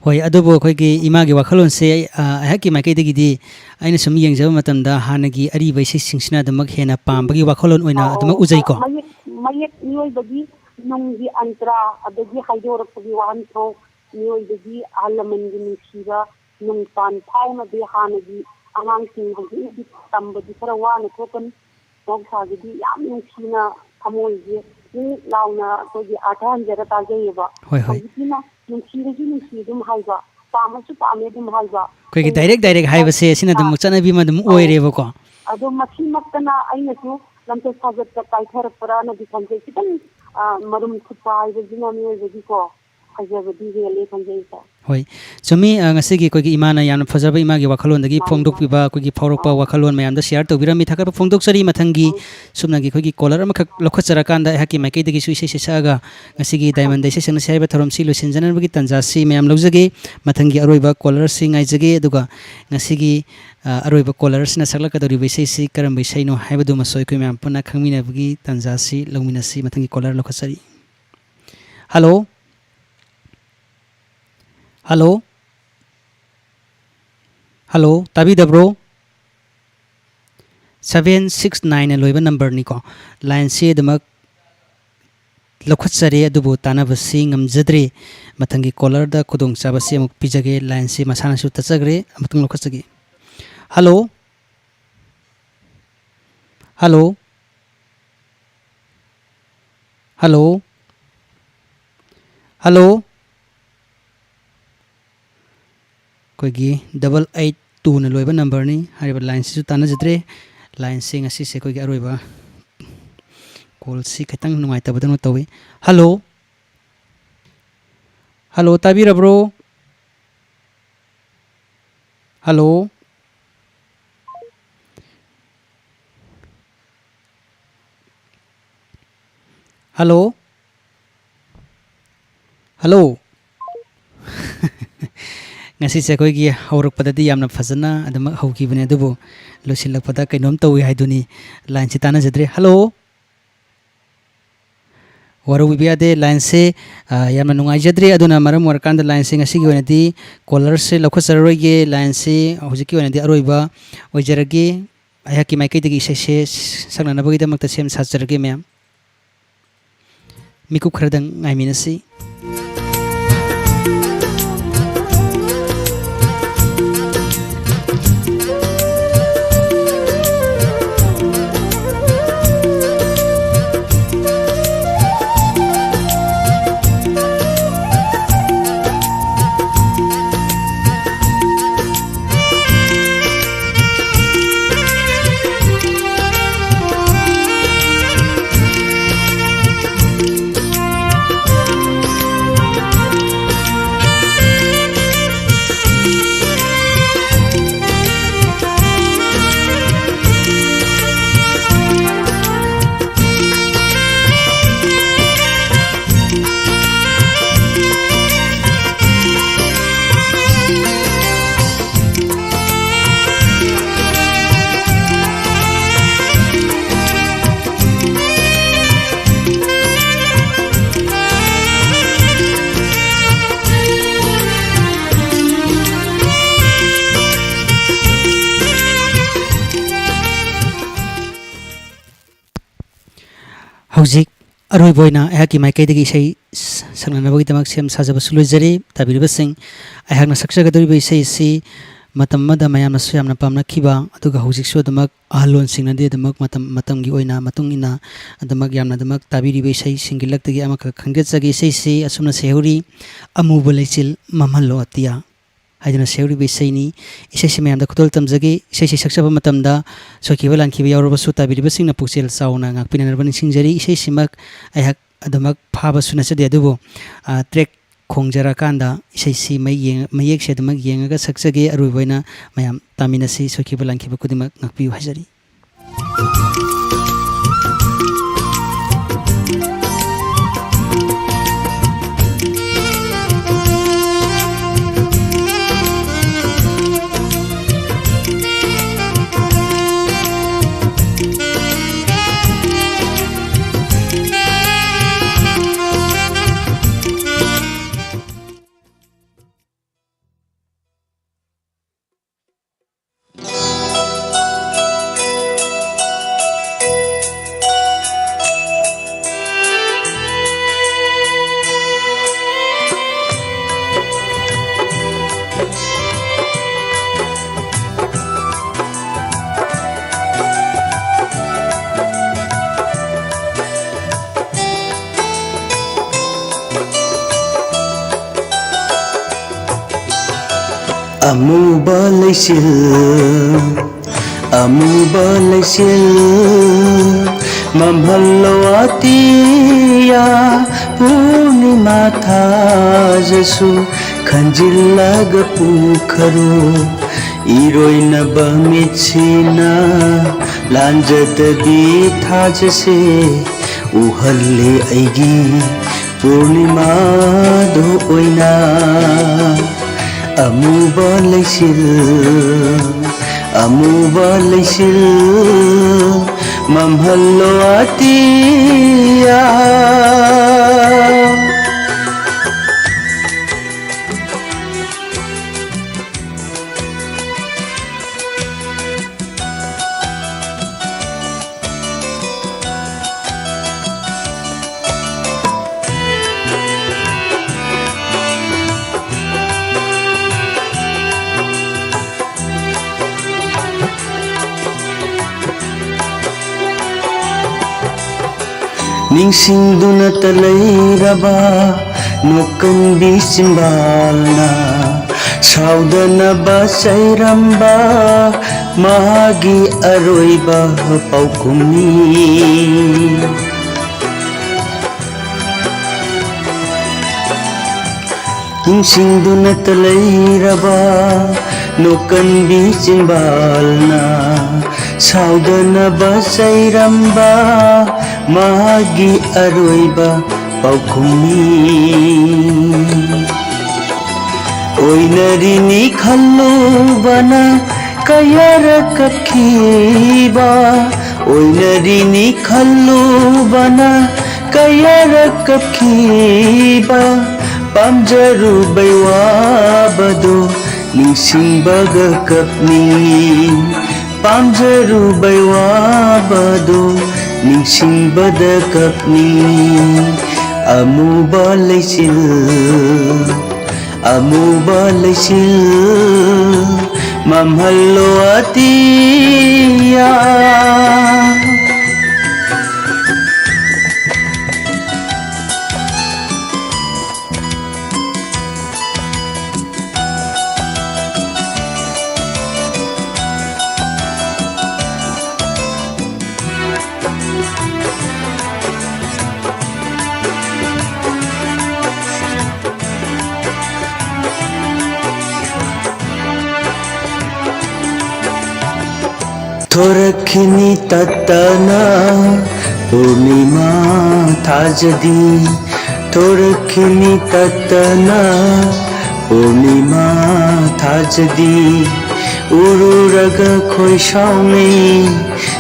ꯍꯣꯏ, ꯑꯗꯨꯕꯨ ꯑꯩꯈꯣꯏꯒꯤ ꯏꯃꯥꯒꯤ ꯋꯥꯈꯜꯂꯣꯟꯁꯦ, ꯑ, ꯑꯩꯍꯥꯛꯀꯤ ꯃꯥꯏꯀꯩꯗꯒꯤꯗꯤ ꯑꯩꯅ ꯁꯨꯝ ꯌꯦꯡꯖꯕ ꯃꯇꯝꯗ ꯍꯥꯟꯅꯒꯤ ꯑꯔꯤꯕ ꯏꯁꯩꯁꯤꯡꯁꯤꯅ ꯑꯗꯨꯃꯛ ꯍꯦꯟꯅ ꯄꯥꯝꯕꯒꯤ ꯋꯥꯈꯜꯂꯣꯟ ꯑꯣꯏꯅ ꯑꯣ, ꯑꯗꯨꯃꯛ ꯎꯖꯩꯀꯣ꯫ ꯃꯌꯦꯛ, ꯃꯌꯦꯛ ꯃꯤꯑꯣꯏꯕꯒꯤ ꯅꯨꯡꯒꯤ ꯑꯟꯇ꯭ꯔꯥ, ꯑꯗꯒꯤ ꯍꯥꯏꯗꯣꯔꯛꯄꯒꯤ ꯋꯥꯍꯟꯊꯣꯛ, ꯃꯤꯑꯣꯏꯕꯒꯤ ꯑꯍꯜ ꯂꯃꯟꯒꯤ ꯅꯨꯡꯁꯤꯕ, ꯅꯨꯡꯄꯥꯟ ꯐꯥꯎꯅꯗꯦ꯫ ꯍꯥꯟꯅꯒꯤ ꯑꯉꯥꯡꯁꯤꯡ ꯍꯧꯖꯤꯛ ꯍꯧꯖꯤꯛ ꯇꯝꯕꯗꯤ ꯈꯔ ꯋꯥꯅ ꯊꯣꯛꯀꯅꯤ꯫ ꯃꯍꯧꯁꯥꯒꯤꯗꯤ ꯌꯥꯝ ꯅꯨꯡꯁꯤꯅ ꯊꯃꯣꯏꯁꯦ ꯅꯤꯛ ꯅꯤꯛ ꯂꯥꯎꯅ ꯑꯩꯈꯣꯏꯒꯤ ꯑꯥꯔꯊ ꯍꯟꯖꯔ ꯇꯥꯖꯩꯌꯦꯕ꯫ ꯍꯣꯏ, ꯍꯣꯏ꯫ ꯍꯧꯖꯤꯛꯀꯤꯅ ꯅꯨꯡꯁꯤꯔꯁꯨ ꯅꯨꯡꯁꯤ ꯑꯗꯨꯝ ꯍꯥꯏꯕ, ꯄꯥꯝꯃꯁꯨ ꯄꯥꯝꯃꯦ ꯑꯗꯨꯝ ꯍꯥꯏꯕ꯫ ꯑꯩꯈꯣꯏꯒꯤ ꯑꯩꯈꯣꯏꯅ direct direct ꯍꯥꯏꯕꯁꯦ ꯑꯁꯤꯅ ꯑꯗꯨꯝ ꯑꯥ꯫ ꯆꯠꯅꯕꯤ ꯑꯃ ꯑꯗꯨꯝ ꯑꯧ꯫ ꯑꯣꯏꯔꯦꯕꯀꯣ꯫ ꯑꯗꯣ ꯃꯁꯤꯃꯛꯇꯅ ꯑꯩꯅꯁꯨ ꯂꯝꯆꯠ ꯁꯥꯖꯠꯇ ꯀꯥꯏꯊꯔꯛꯄ꯭ꯔꯥꯅꯗꯤ ꯈꯟꯖꯩ꯫ ꯈꯤꯇꯪ, ꯑꯥ, ꯃꯔꯨꯝ ꯊꯨꯞꯄ ꯍꯥꯏꯕꯁꯤꯅ ꯃꯤꯑꯣꯏꯕꯒꯤꯀꯣ꯫ ꯐꯖꯕꯗꯤ ꯍꯦꯜꯂꯦ ꯈꯟꯖꯩ, ꯁꯥꯔ꯫ ꯍꯣꯏ, ꯆꯨꯝꯃꯤ꯫ ꯑ, ꯉꯁꯤꯒꯤ ꯑꯩꯈꯣꯏꯒꯤ ꯏꯃꯥꯅ ꯌꯥꯝꯅ ꯐꯖꯕ ꯏꯃꯥꯒꯤ ꯋꯥꯈꯜꯂꯣꯟꯗꯒꯤ ꯐꯣꯡꯗꯣꯛꯄꯤꯕ, ꯑꯩꯈꯣꯏꯒꯤ ꯐꯥꯎꯔꯛꯄ ꯋꯥꯈꯜꯂꯣꯟ ꯃꯌꯥꯝꯗ ꯁꯤꯌꯥꯔ ꯇꯧꯕꯤꯔꯝꯃꯤ꯫ ꯊꯥꯒꯠꯄ ꯐꯣꯡꯗꯣꯛꯆꯔꯤ꯫ ꯃꯊꯪꯒꯤ ꯁꯨꯞꯅꯒꯤ ꯑꯩꯈꯣꯏꯒꯤ ꯀꯣꯂꯔ ꯑꯃꯈꯛ ꯂꯧꯈꯠꯆꯔꯀꯥꯟꯗ ꯑꯩꯍꯥꯛꯀꯤ ꯃꯥꯏꯀꯩꯗꯒꯤꯁꯨ ꯏꯁꯩ ꯁꯛꯑꯒ ꯉꯁꯤꯒꯤ ꯗꯥꯏꯃꯟꯗ ꯏꯁꯩ ꯁꯛꯅꯁꯤ ꯍꯥꯏꯔꯤꯕ ꯊꯧꯔꯝꯁꯤ ꯂꯣꯏꯁꯤꯟꯖꯅꯕꯒꯤ ꯇꯥꯟꯖꯥꯁꯤ ꯃꯌꯥꯝ ꯂꯧꯖꯒꯦ꯫ ꯃꯊꯪꯒꯤ ꯑꯔꯣꯏꯕ ꯀꯣꯂꯔꯁꯤ ꯉꯥꯏꯖꯒꯦ꯫ ꯑꯗꯨꯒ ꯉꯁꯤꯒꯤ, ꯑ, ꯑꯔꯣꯏꯕ ꯀꯣꯂꯔꯁꯤꯅ ꯁꯛꯂꯛꯀꯗꯧꯔꯤꯕ ꯏꯁꯩꯁꯤ ꯀꯔꯝꯕ ꯏꯁꯩꯅꯣ ꯍꯥꯏꯕꯗꯨꯃꯁꯨ ꯑꯩꯈꯣꯏ ꯃꯌꯥꯝ ꯄꯨꯟꯅ ꯈꯪꯃꯤꯟꯅꯕꯒꯤ ꯇꯥꯟꯖꯥꯁꯤ ꯂꯧꯃꯤꯟꯅꯁꯤ꯫ ꯃꯊꯪꯒꯤ ꯀꯣꯂꯔ ꯂꯧꯈꯠꯆꯔꯤ꯫ ꯍꯜꯂꯣ? ꯍꯜꯂꯣ? ꯍꯜꯂꯣ, ꯇꯥꯕꯤꯗꯕ꯭ꯔꯣ? ꯁꯚꯦꯟ ꯁꯤꯛꯁ ꯅꯥꯏꯟꯅ ꯂꯣꯏꯕ ꯅꯝꯕꯔꯅꯤꯀꯣ꯫ ꯂꯥꯏꯟꯁꯤ ꯑꯗꯨꯃꯛ ꯂꯧꯈꯠꯆꯔꯦ, ꯑꯗꯨꯕꯨ ꯇꯥꯟꯅꯕꯁꯤ ꯉꯝꯖꯗ꯭ꯔꯦ꯫ ꯃꯊꯪꯒꯤ ꯀꯣꯂꯔꯗ ꯈꯨꯗꯣꯡꯆꯥꯕꯁꯤ ꯑꯃꯨꯛ ꯄꯤꯖꯒꯦ꯫ ꯂꯥꯏꯟꯁꯤ ꯃꯁꯥꯅꯁꯨ ꯇꯠꯆꯈ꯭ꯔꯦ, ꯑꯃꯨꯛꯇꯪ ꯂꯧꯈꯠꯆꯒꯦ꯫ ꯍꯜꯂꯣ? ꯍꯜꯂꯣ? ꯍꯜꯂꯣ? ꯍꯜꯂꯣ? ꯑꯩꯈꯣꯏꯒꯤ ꯗꯕꯜ ꯑꯩꯠ ꯇꯨꯅ ꯂꯣꯏꯕ ꯅꯝꯕꯔꯅꯤ꯫ ꯍꯥꯏꯔꯤꯕ ꯂꯥꯏꯟꯁꯤꯁꯨ ꯇꯥꯟꯅꯖꯗ꯭ꯔꯦ꯫ ꯂꯥꯏꯟꯁꯦ ꯉꯁꯤꯁꯦ ꯑꯩꯈꯣꯏꯒꯤ ꯑꯔꯣꯏꯕ ꯀꯣꯜꯁꯤ ꯈꯤꯇꯪ ꯅꯨꯡꯉꯥꯏꯇꯕꯗꯧꯅ ꯇꯧꯏ꯫ ꯍꯜꯂꯣ? ꯍꯜꯂꯣ, ꯇꯥꯕꯤꯔꯕ꯭ꯔꯣ? ꯍꯜꯂꯣ? ꯍꯜꯂꯣ? ꯍꯜꯂꯣ? ꯉꯁꯤꯁꯦ ꯑꯩꯈꯣꯏꯒꯤ ꯍꯧꯔꯛꯄꯗꯗꯤ ꯌꯥꯝꯅ ꯐꯖꯅ ꯑꯗꯨꯃꯛ ꯍꯧꯈꯤꯕꯅꯦ, ꯑꯗꯨꯕꯨ ꯂꯣꯏꯁꯤꯜꯂꯛꯄꯗ ꯀꯩꯅꯣꯝ ꯇꯧꯏ ꯍꯥꯏꯗꯨꯅꯤ, ꯂꯥꯏꯟꯁꯤ ꯇꯥꯟꯅꯖꯗ꯭ꯔꯦ꯫ ꯍꯜꯂꯣ? ꯋꯥꯔꯧꯕꯤꯕ ꯌꯥꯗꯦ, ꯂꯥꯏꯟꯁꯦ, ꯑ, ꯌꯥꯝꯅ ꯅꯨꯡꯉꯥꯏꯖꯗ꯭ꯔꯦ꯫ ꯑꯗꯨꯅ ꯃꯔꯝ ꯑꯣꯏꯔꯀꯥꯟꯗ ꯂꯥꯏꯟꯁꯦ ꯉꯁꯤꯒꯤ ꯑꯣꯏꯅꯗꯤ ꯀꯣꯂꯔꯁꯦ ꯂꯧꯈꯠꯆꯔꯔꯣꯏꯒꯦ꯫ ꯂꯥꯏꯟꯁꯦ ꯍꯧꯖꯤꯛꯀꯤ ꯑꯣꯏꯅꯗꯤ ꯑꯔꯣꯏꯕ ꯑꯣꯏꯖꯔꯒꯦ꯫ ꯑꯩꯍꯥꯛꯀꯤ ꯃꯥꯏꯀꯩꯗꯒꯤ ꯏꯁꯩꯁꯦ ꯁꯛꯅꯅꯕꯒꯤꯗꯃꯛꯇ ꯁꯦꯝ ꯁꯥꯖꯔꯒꯦ ꯃꯌꯥꯝ꯫ ꯃꯤꯀꯨꯞ ꯈꯔꯗꯪ ꯉꯥꯏꯃꯤꯟꯅꯁꯤ꯫ ꯍꯧꯖꯤꯛ ꯑꯔꯣꯏꯕ ꯑꯣꯏꯅ ꯑꯩꯍꯥꯛꯀꯤ ꯃꯥꯏꯀꯩꯗꯒꯤ ꯏꯁꯩ ꯁ-, ꯁꯛꯅꯅꯕꯒꯤꯗꯃꯛ ꯁꯦꯝ ꯁꯥꯖꯕꯁꯨ ꯂꯣꯏꯖꯔꯤ꯫ ꯇꯥꯕꯤꯔꯤꯕꯁꯤꯡ, ꯑꯩꯍꯥꯛꯅ ꯁꯛꯆꯒꯗꯧꯔꯤꯕ ꯏꯁꯩ ꯑꯁꯤ ꯃꯇꯝ ꯑꯃꯗ ꯃꯌꯥꯝꯅꯁꯨ ꯌꯥꯝꯅ ꯄꯥꯝꯅꯈꯤꯕ, ꯑꯗꯨꯒ ꯍꯧꯖꯤꯛꯁꯨ ꯑꯗꯨꯃꯛ ꯑꯍꯜꯂꯣꯟꯁꯤꯡꯅꯗꯤ ꯑꯗꯨꯃꯛ ꯃꯇꯝ, ꯃꯇꯝꯒꯤ ꯑꯣꯏꯅ ꯃꯇꯨꯡ ꯏꯟꯅ ꯑꯗꯨꯃꯛ ꯌꯥꯝꯅ ꯑꯗꯨꯃꯛ ꯇꯥꯕꯤꯔꯤꯕ ꯏꯁꯩꯁꯤꯡꯒꯤ ꯂꯛꯇꯒꯤ ꯑꯃꯈꯛ ꯈꯟꯒꯠꯆꯒꯦ꯫ ꯏꯁꯩꯁꯤ ꯑꯁꯨꯝꯅ ꯁꯩꯍꯧꯔꯤ, "ꯑꯃꯨꯕ ꯂꯩꯆꯤꯜ ꯃꯝꯍꯜꯂꯣ ꯑꯇꯤꯌꯥ" ꯍꯥꯏꯗꯨꯅ ꯁꯩꯍꯧꯔꯤꯕ ꯏꯁꯩꯅꯤ꯫ ꯏꯁꯩꯁꯤ ꯃꯌꯥꯝꯗ ꯈꯨꯗꯣꯜ ꯇꯝꯖꯒꯦ꯫ ꯏꯁꯩꯁꯤ ꯁꯛꯆꯕ ꯃꯇꯝꯗ ꯁꯣꯏꯈꯤꯕ ꯂꯥꯟꯈꯤꯕ ꯌꯥꯎꯔꯕꯁꯨ ꯇꯥꯕꯤꯔꯤꯕꯁꯤꯡꯅ ꯄꯨꯛꯆꯦꯜ ꯆꯥꯎꯅ ꯉꯥꯛꯄꯤꯅꯅꯕ ꯅꯤꯡꯁꯤꯡꯖꯔꯤ꯫ ꯏꯁꯩꯁꯤꯃꯛ ꯑꯩꯍꯥꯛ ꯑꯗꯨꯃꯛ ꯐꯥꯕꯁꯨ ꯅꯠꯆꯗꯦ, ꯑꯗꯨꯕꯨ, ꯑ, track ꯈꯣꯡꯖꯔꯀꯥꯟꯗ ꯏꯁꯩꯁꯤ ꯃꯌꯦꯛ ꯌꯦꯡ-, ꯃꯌꯦꯛꯁꯦ ꯑꯗꯨꯃꯛ ꯌꯦꯡꯉꯒ ꯁꯛꯆꯒꯦ꯫ ꯑꯔꯣꯏꯕ ꯑꯣꯏꯅ ꯃꯌꯥꯝ ꯇꯥꯃꯤꯟꯅꯁꯤ, ꯁꯣꯏꯈꯤꯕ ꯂꯥꯟꯈꯤꯕ ꯈꯨꯗꯤꯡꯃꯛ ꯉꯥꯛꯄꯤꯌꯨ ꯍꯥꯏꯖꯔꯤ꯫ ꯑꯃꯨꯕ ꯂꯩꯆꯤꯜ, ꯑꯃꯨꯕ ꯂꯩꯆꯤꯜ, ꯃꯝꯍꯜꯂꯣ ꯑꯇꯤꯌꯥ꯫ ꯄꯨꯔꯅꯤꯃꯥ ꯊꯥꯖꯁꯨ ꯈꯟꯖꯤꯜꯂꯒ ꯄꯨꯈꯔꯣ꯫ ꯏꯔꯣꯏꯅꯕ ꯃꯤꯠꯁꯤꯅ ꯂꯥꯟꯖꯗꯕꯤ ꯊꯥꯖꯁꯦ ꯎꯍꯜꯂꯦ ꯑꯩꯒꯤ ꯄꯨꯔꯅꯤꯃꯥꯗꯨ ꯑꯣꯏꯅ꯫ ꯑꯃꯨꯕ ꯂꯩꯆꯤꯜ, ꯑꯃꯨꯕ ꯂꯩꯆꯤꯜ, ꯃꯝꯍꯜꯂꯣ ꯑꯇꯤꯌꯥ꯫ ꯅꯤꯡꯁꯤꯡꯗꯨꯅꯇ ꯂꯩꯔꯕ ꯅꯣꯛꯀꯟꯕꯤ ꯆꯤꯝꯕꯥꯜꯅ ꯁꯥꯎꯗꯅꯕ ꯆꯩꯔꯝꯕ ꯃꯥꯒꯤ ꯑꯔꯣꯏꯕ ꯄꯥꯎꯈꯨꯝꯅꯤ꯫ ꯅꯤꯡꯁꯤꯡꯗꯨꯅꯇ ꯂꯩꯔꯕ ꯅꯣꯛꯀꯟꯕꯤ ꯆꯤꯝꯕꯥꯜꯅ ꯁꯥꯎꯗꯅꯕ ꯆꯩꯔꯝꯕ ꯃꯥꯒꯤ ꯑꯔꯣꯏꯕ ꯄꯥꯎꯈꯨꯝꯅꯤ꯫ ꯑꯣꯏꯅꯔꯤꯅꯤ ꯈꯜꯂꯨꯕꯅ ꯀꯌꯥꯔꯛ ꯀꯞꯈꯤꯕ, ꯑꯣꯏꯅꯔꯤꯅꯤ ꯈꯜꯂꯨꯕꯅ ꯀꯌꯥꯔꯛ ꯀꯞꯈꯤꯕ, ꯄꯥꯝꯖꯔꯨꯕꯩ ꯋꯥꯕꯗꯣ ꯅꯤꯡꯁꯤꯡꯕꯒ ꯀꯞꯅꯤꯡꯉꯤ꯫ ꯄꯥꯝꯖꯔꯨꯕꯩ ꯋꯥꯕꯗꯣ ꯅꯤꯡꯁꯤꯡꯕꯗ ꯀꯞꯅꯤꯡꯉꯤ꯫ ꯑꯃꯨꯕ ꯂꯩꯆꯤꯜ, ꯑꯃꯨꯕ ꯂꯩꯆꯤꯜ, ꯃꯝꯍꯜꯂꯣ ꯑꯇꯤꯌꯥ꯫ ꯊꯣꯔꯛꯈꯤꯅꯤ ꯇꯠꯇꯅ ꯄꯨꯔꯅꯤꯃꯥ ꯊꯥꯖꯗꯤ, ꯊꯣꯔꯛꯈꯤꯅꯤ ꯇꯠꯇꯅ ꯄꯨꯔꯅꯤꯃꯥ ꯊꯥꯖꯗꯤ꯫ ꯎꯔꯨꯔꯒ ꯈꯣꯏ ꯁꯥꯎꯅꯩ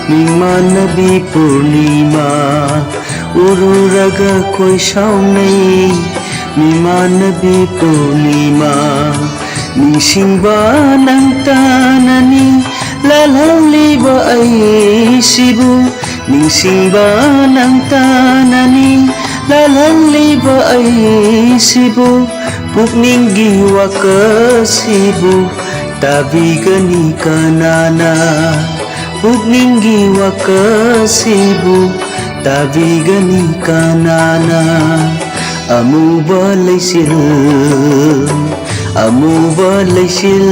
ꯃꯤꯃꯥꯟꯅꯕꯤ ꯄꯨꯔꯅꯤꯃꯥ, ꯎꯔꯨꯔꯒ ꯈꯣꯏ ꯁꯥꯎꯅꯩ ꯃꯤꯃꯥꯟꯅꯕꯤ ꯄꯨꯔꯅꯤꯃꯥ꯫ ꯅꯤꯡꯁꯤꯡꯕ ꯅꯪꯇꯅꯅꯤ ꯂꯥꯜꯍꯜꯂꯤꯕ ꯑꯩꯁꯤꯕꯨ, ꯅꯤꯡꯁꯤꯡꯕ ꯅꯪꯇꯅꯅꯤ ꯂꯥꯜꯍꯜꯂꯤꯕ ꯑꯩꯁꯤꯕꯨ꯫ ꯄꯨꯛꯅꯤꯡꯒꯤ ꯋꯥꯀꯠꯁꯤꯕꯨ ꯇꯥꯕꯤꯒꯅꯤ ꯀꯅꯥꯅ? ꯄꯨꯛꯅꯤꯡꯒꯤ ꯋꯥꯀꯠꯁꯤꯕꯨ ꯇꯥꯕꯤꯒꯅꯤ ꯀꯅꯥꯅ ꯑꯃꯨꯕ ꯂꯩꯆꯤꯜ, ꯑꯃꯨꯕ ꯂꯩꯆꯤꯜ,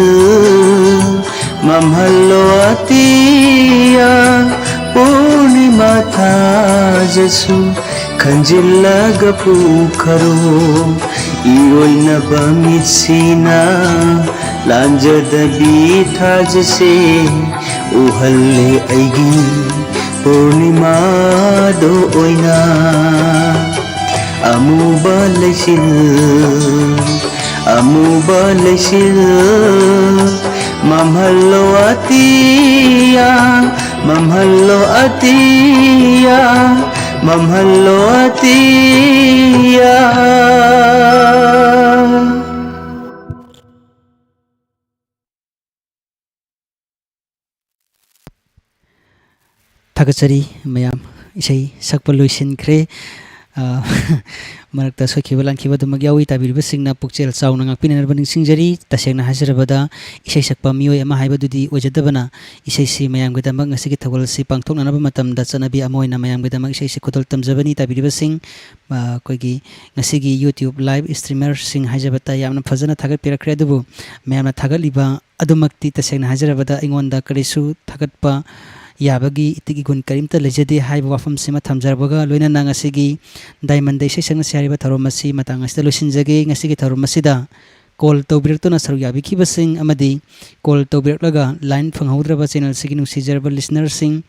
ꯃꯝꯍꯜꯂꯣ ꯑꯇꯤꯌꯥ, ꯄꯨꯔꯅꯤꯃꯥ ꯊꯥꯖꯁꯨ ꯈꯟꯖꯤꯜꯂꯒ ꯄꯨꯈꯔꯣ꯫ ꯏꯔꯣꯏꯅꯕ ꯃꯤꯠꯁꯤꯅ ꯂꯥꯟꯖꯗꯕꯤ ꯊꯥꯖꯁꯦ ꯎꯍꯜꯂꯦ ꯑꯩꯒꯤ ꯄꯨꯔꯅꯤꯃꯥꯗꯣ ꯑꯣꯏꯅ꯫ ꯑꯃꯨꯕ ꯂꯩꯆꯤꯜ, ꯑꯃꯨꯕ ꯂꯩꯆꯤꯜ, ꯃꯝꯍꯜꯂꯣ ꯑꯇꯤꯌꯥ, ꯃꯝꯍꯜꯂꯣ ꯑꯇꯤꯌꯥ, ꯃꯝꯍꯜꯂꯣ ꯑꯇꯤꯌꯥ꯫ ꯊꯥꯒꯠꯆꯔꯤ ꯃꯌꯥꯝ꯫ ꯏꯁꯩ ꯁꯛꯄ ꯂꯣꯏꯁꯤꯟꯈ꯭ꯔꯦ꯫ ꯑ, ꯃꯔꯛꯇ ꯁꯣꯏꯈꯤꯕ ꯂꯥꯟꯈꯤꯕ ꯑꯗꯨꯃꯛ ꯌꯥꯎꯏ꯫ ꯇꯥꯕꯤꯔꯤꯕꯁꯤꯡꯅ ꯄꯨꯛꯆꯦꯜ ꯆꯥꯎꯅ ꯉꯥꯛꯄꯤꯅꯅꯕ ꯅꯤꯡꯁꯤꯡꯖꯔꯤ꯫ ꯇꯁꯦꯡꯅ ꯍꯥꯏꯖꯔꯕꯗ, ꯏꯁꯩ ꯁꯛꯄ ꯃꯤꯑꯣꯏ ꯑꯃ ꯍꯥꯏꯕꯗꯨꯗꯤ ꯑꯣꯏꯖꯗꯕꯅ, ꯏꯁꯩꯁꯤ ꯃꯌꯥꯝꯒꯤꯗꯃꯛ ꯉꯁꯤꯒꯤ ꯊꯧꯒꯜ ꯑꯁꯤ ꯄꯥꯡꯊꯣꯛꯅꯅꯕ ꯃꯇꯝꯗ ꯆꯠꯅꯕꯤ ꯑꯃ ꯑꯣꯏꯅ ꯃꯌꯥꯝꯒꯤꯗꯃꯛ ꯏꯁꯩꯁꯤ ꯈꯨꯗꯣꯜ ꯇꯝꯖꯕꯅꯤ꯫ ꯇꯥꯕꯤꯔꯤꯕꯁꯤꯡ, ꯑ, ꯑꯩꯈꯣꯏꯒꯤ ꯉꯁꯤꯒꯤ YouTube live streamerꯁꯤꯡ ꯍꯥꯏꯖꯕ ꯇꯥꯏ, ꯌꯥꯝꯅ ꯐꯖꯅ ꯊꯥꯒꯠꯄꯤꯔꯛꯈ꯭ꯔꯦ꯫ ꯑꯗꯨꯕꯨ ꯃꯌꯥꯝꯅ ꯊꯥꯒꯠꯂꯤꯕ ꯑꯗꯨꯃꯛꯇꯤ ꯇꯁꯦꯡꯅ ꯍꯥꯏꯖꯔꯕꯗ ꯑꯩꯉꯣꯟꯗ ꯀꯔꯤꯁꯨ ꯊꯥꯒꯠꯄ ꯌꯥꯕꯒꯤ ꯏꯊꯤꯛ ꯏꯒꯨꯟ ꯀꯔꯤꯝꯇ ꯂꯩꯖꯗꯦ ꯍꯥꯏꯕ ꯋꯥꯐꯝꯁꯤꯃ ꯊꯝꯖꯔꯕꯒ ꯂꯣꯏꯅꯅ ꯉꯁꯤꯒꯤ Diamondꯗ ꯏꯁꯩ ꯁꯛꯅꯁꯤ ꯍꯥꯏꯔꯤꯕ ꯊꯧꯔꯝ ꯑꯁꯤ ꯃꯇꯥꯡ ꯑꯁꯤꯗ ꯂꯣꯏꯁꯤꯟꯖꯒꯦ꯫ ꯉꯁꯤꯒꯤ ꯊꯧꯔꯝ ꯑꯁꯤꯗ call ꯇꯧꯕꯤꯔꯛꯇꯨꯅ ꯁꯔꯨꯛ ꯌꯥꯕꯤꯈꯤꯕꯁꯤꯡ ꯑꯃꯗꯤ call ꯇꯧꯕꯤꯔꯛꯂꯒ line ꯐꯪꯍꯧꯗ꯭ꯔꯕ channelꯁꯤꯒꯤ ꯅꯨꯡꯁꯤꯖꯔꯕ listenerꯁꯤꯡ,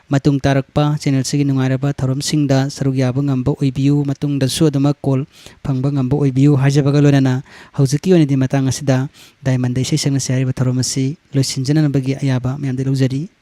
ꯃꯇꯨꯡ ꯇꯥꯔꯛꯄ channelꯁꯤꯒꯤ ꯅꯨꯡꯉꯥꯏꯔꯕ ꯊꯧꯔꯝꯁꯤꯡꯗ ꯁꯔꯨꯛ ꯌꯥꯕ ꯉꯝꯕ ꯑꯣꯏꯕꯤꯌꯨ, ꯃꯇꯨꯡꯗꯁꯨ ꯑꯗꯨꯃꯛ call ꯐꯪꯕ ꯉꯝꯕ ꯑꯣꯏꯕꯤꯌꯨ ꯍꯥꯏꯖꯕꯒ ꯂꯣꯏꯅꯅ ꯍꯧꯖꯤꯛꯀꯤ ꯑꯣꯏꯅꯗꯤ ꯃꯇꯥꯡ ꯑꯁꯤꯗ Diamondꯗ ꯏꯁꯩ ꯁꯛꯅꯁꯤ ꯍꯥꯏꯔꯤꯕ ꯊꯧꯔꯝ ꯑꯁꯤ ꯂꯣꯏꯁꯤꯟꯖꯅꯅꯕꯒꯤ ꯑꯌꯥꯕ ꯃꯌꯥꯝꯗꯒꯤ ꯂꯧꯖꯔꯤ꯫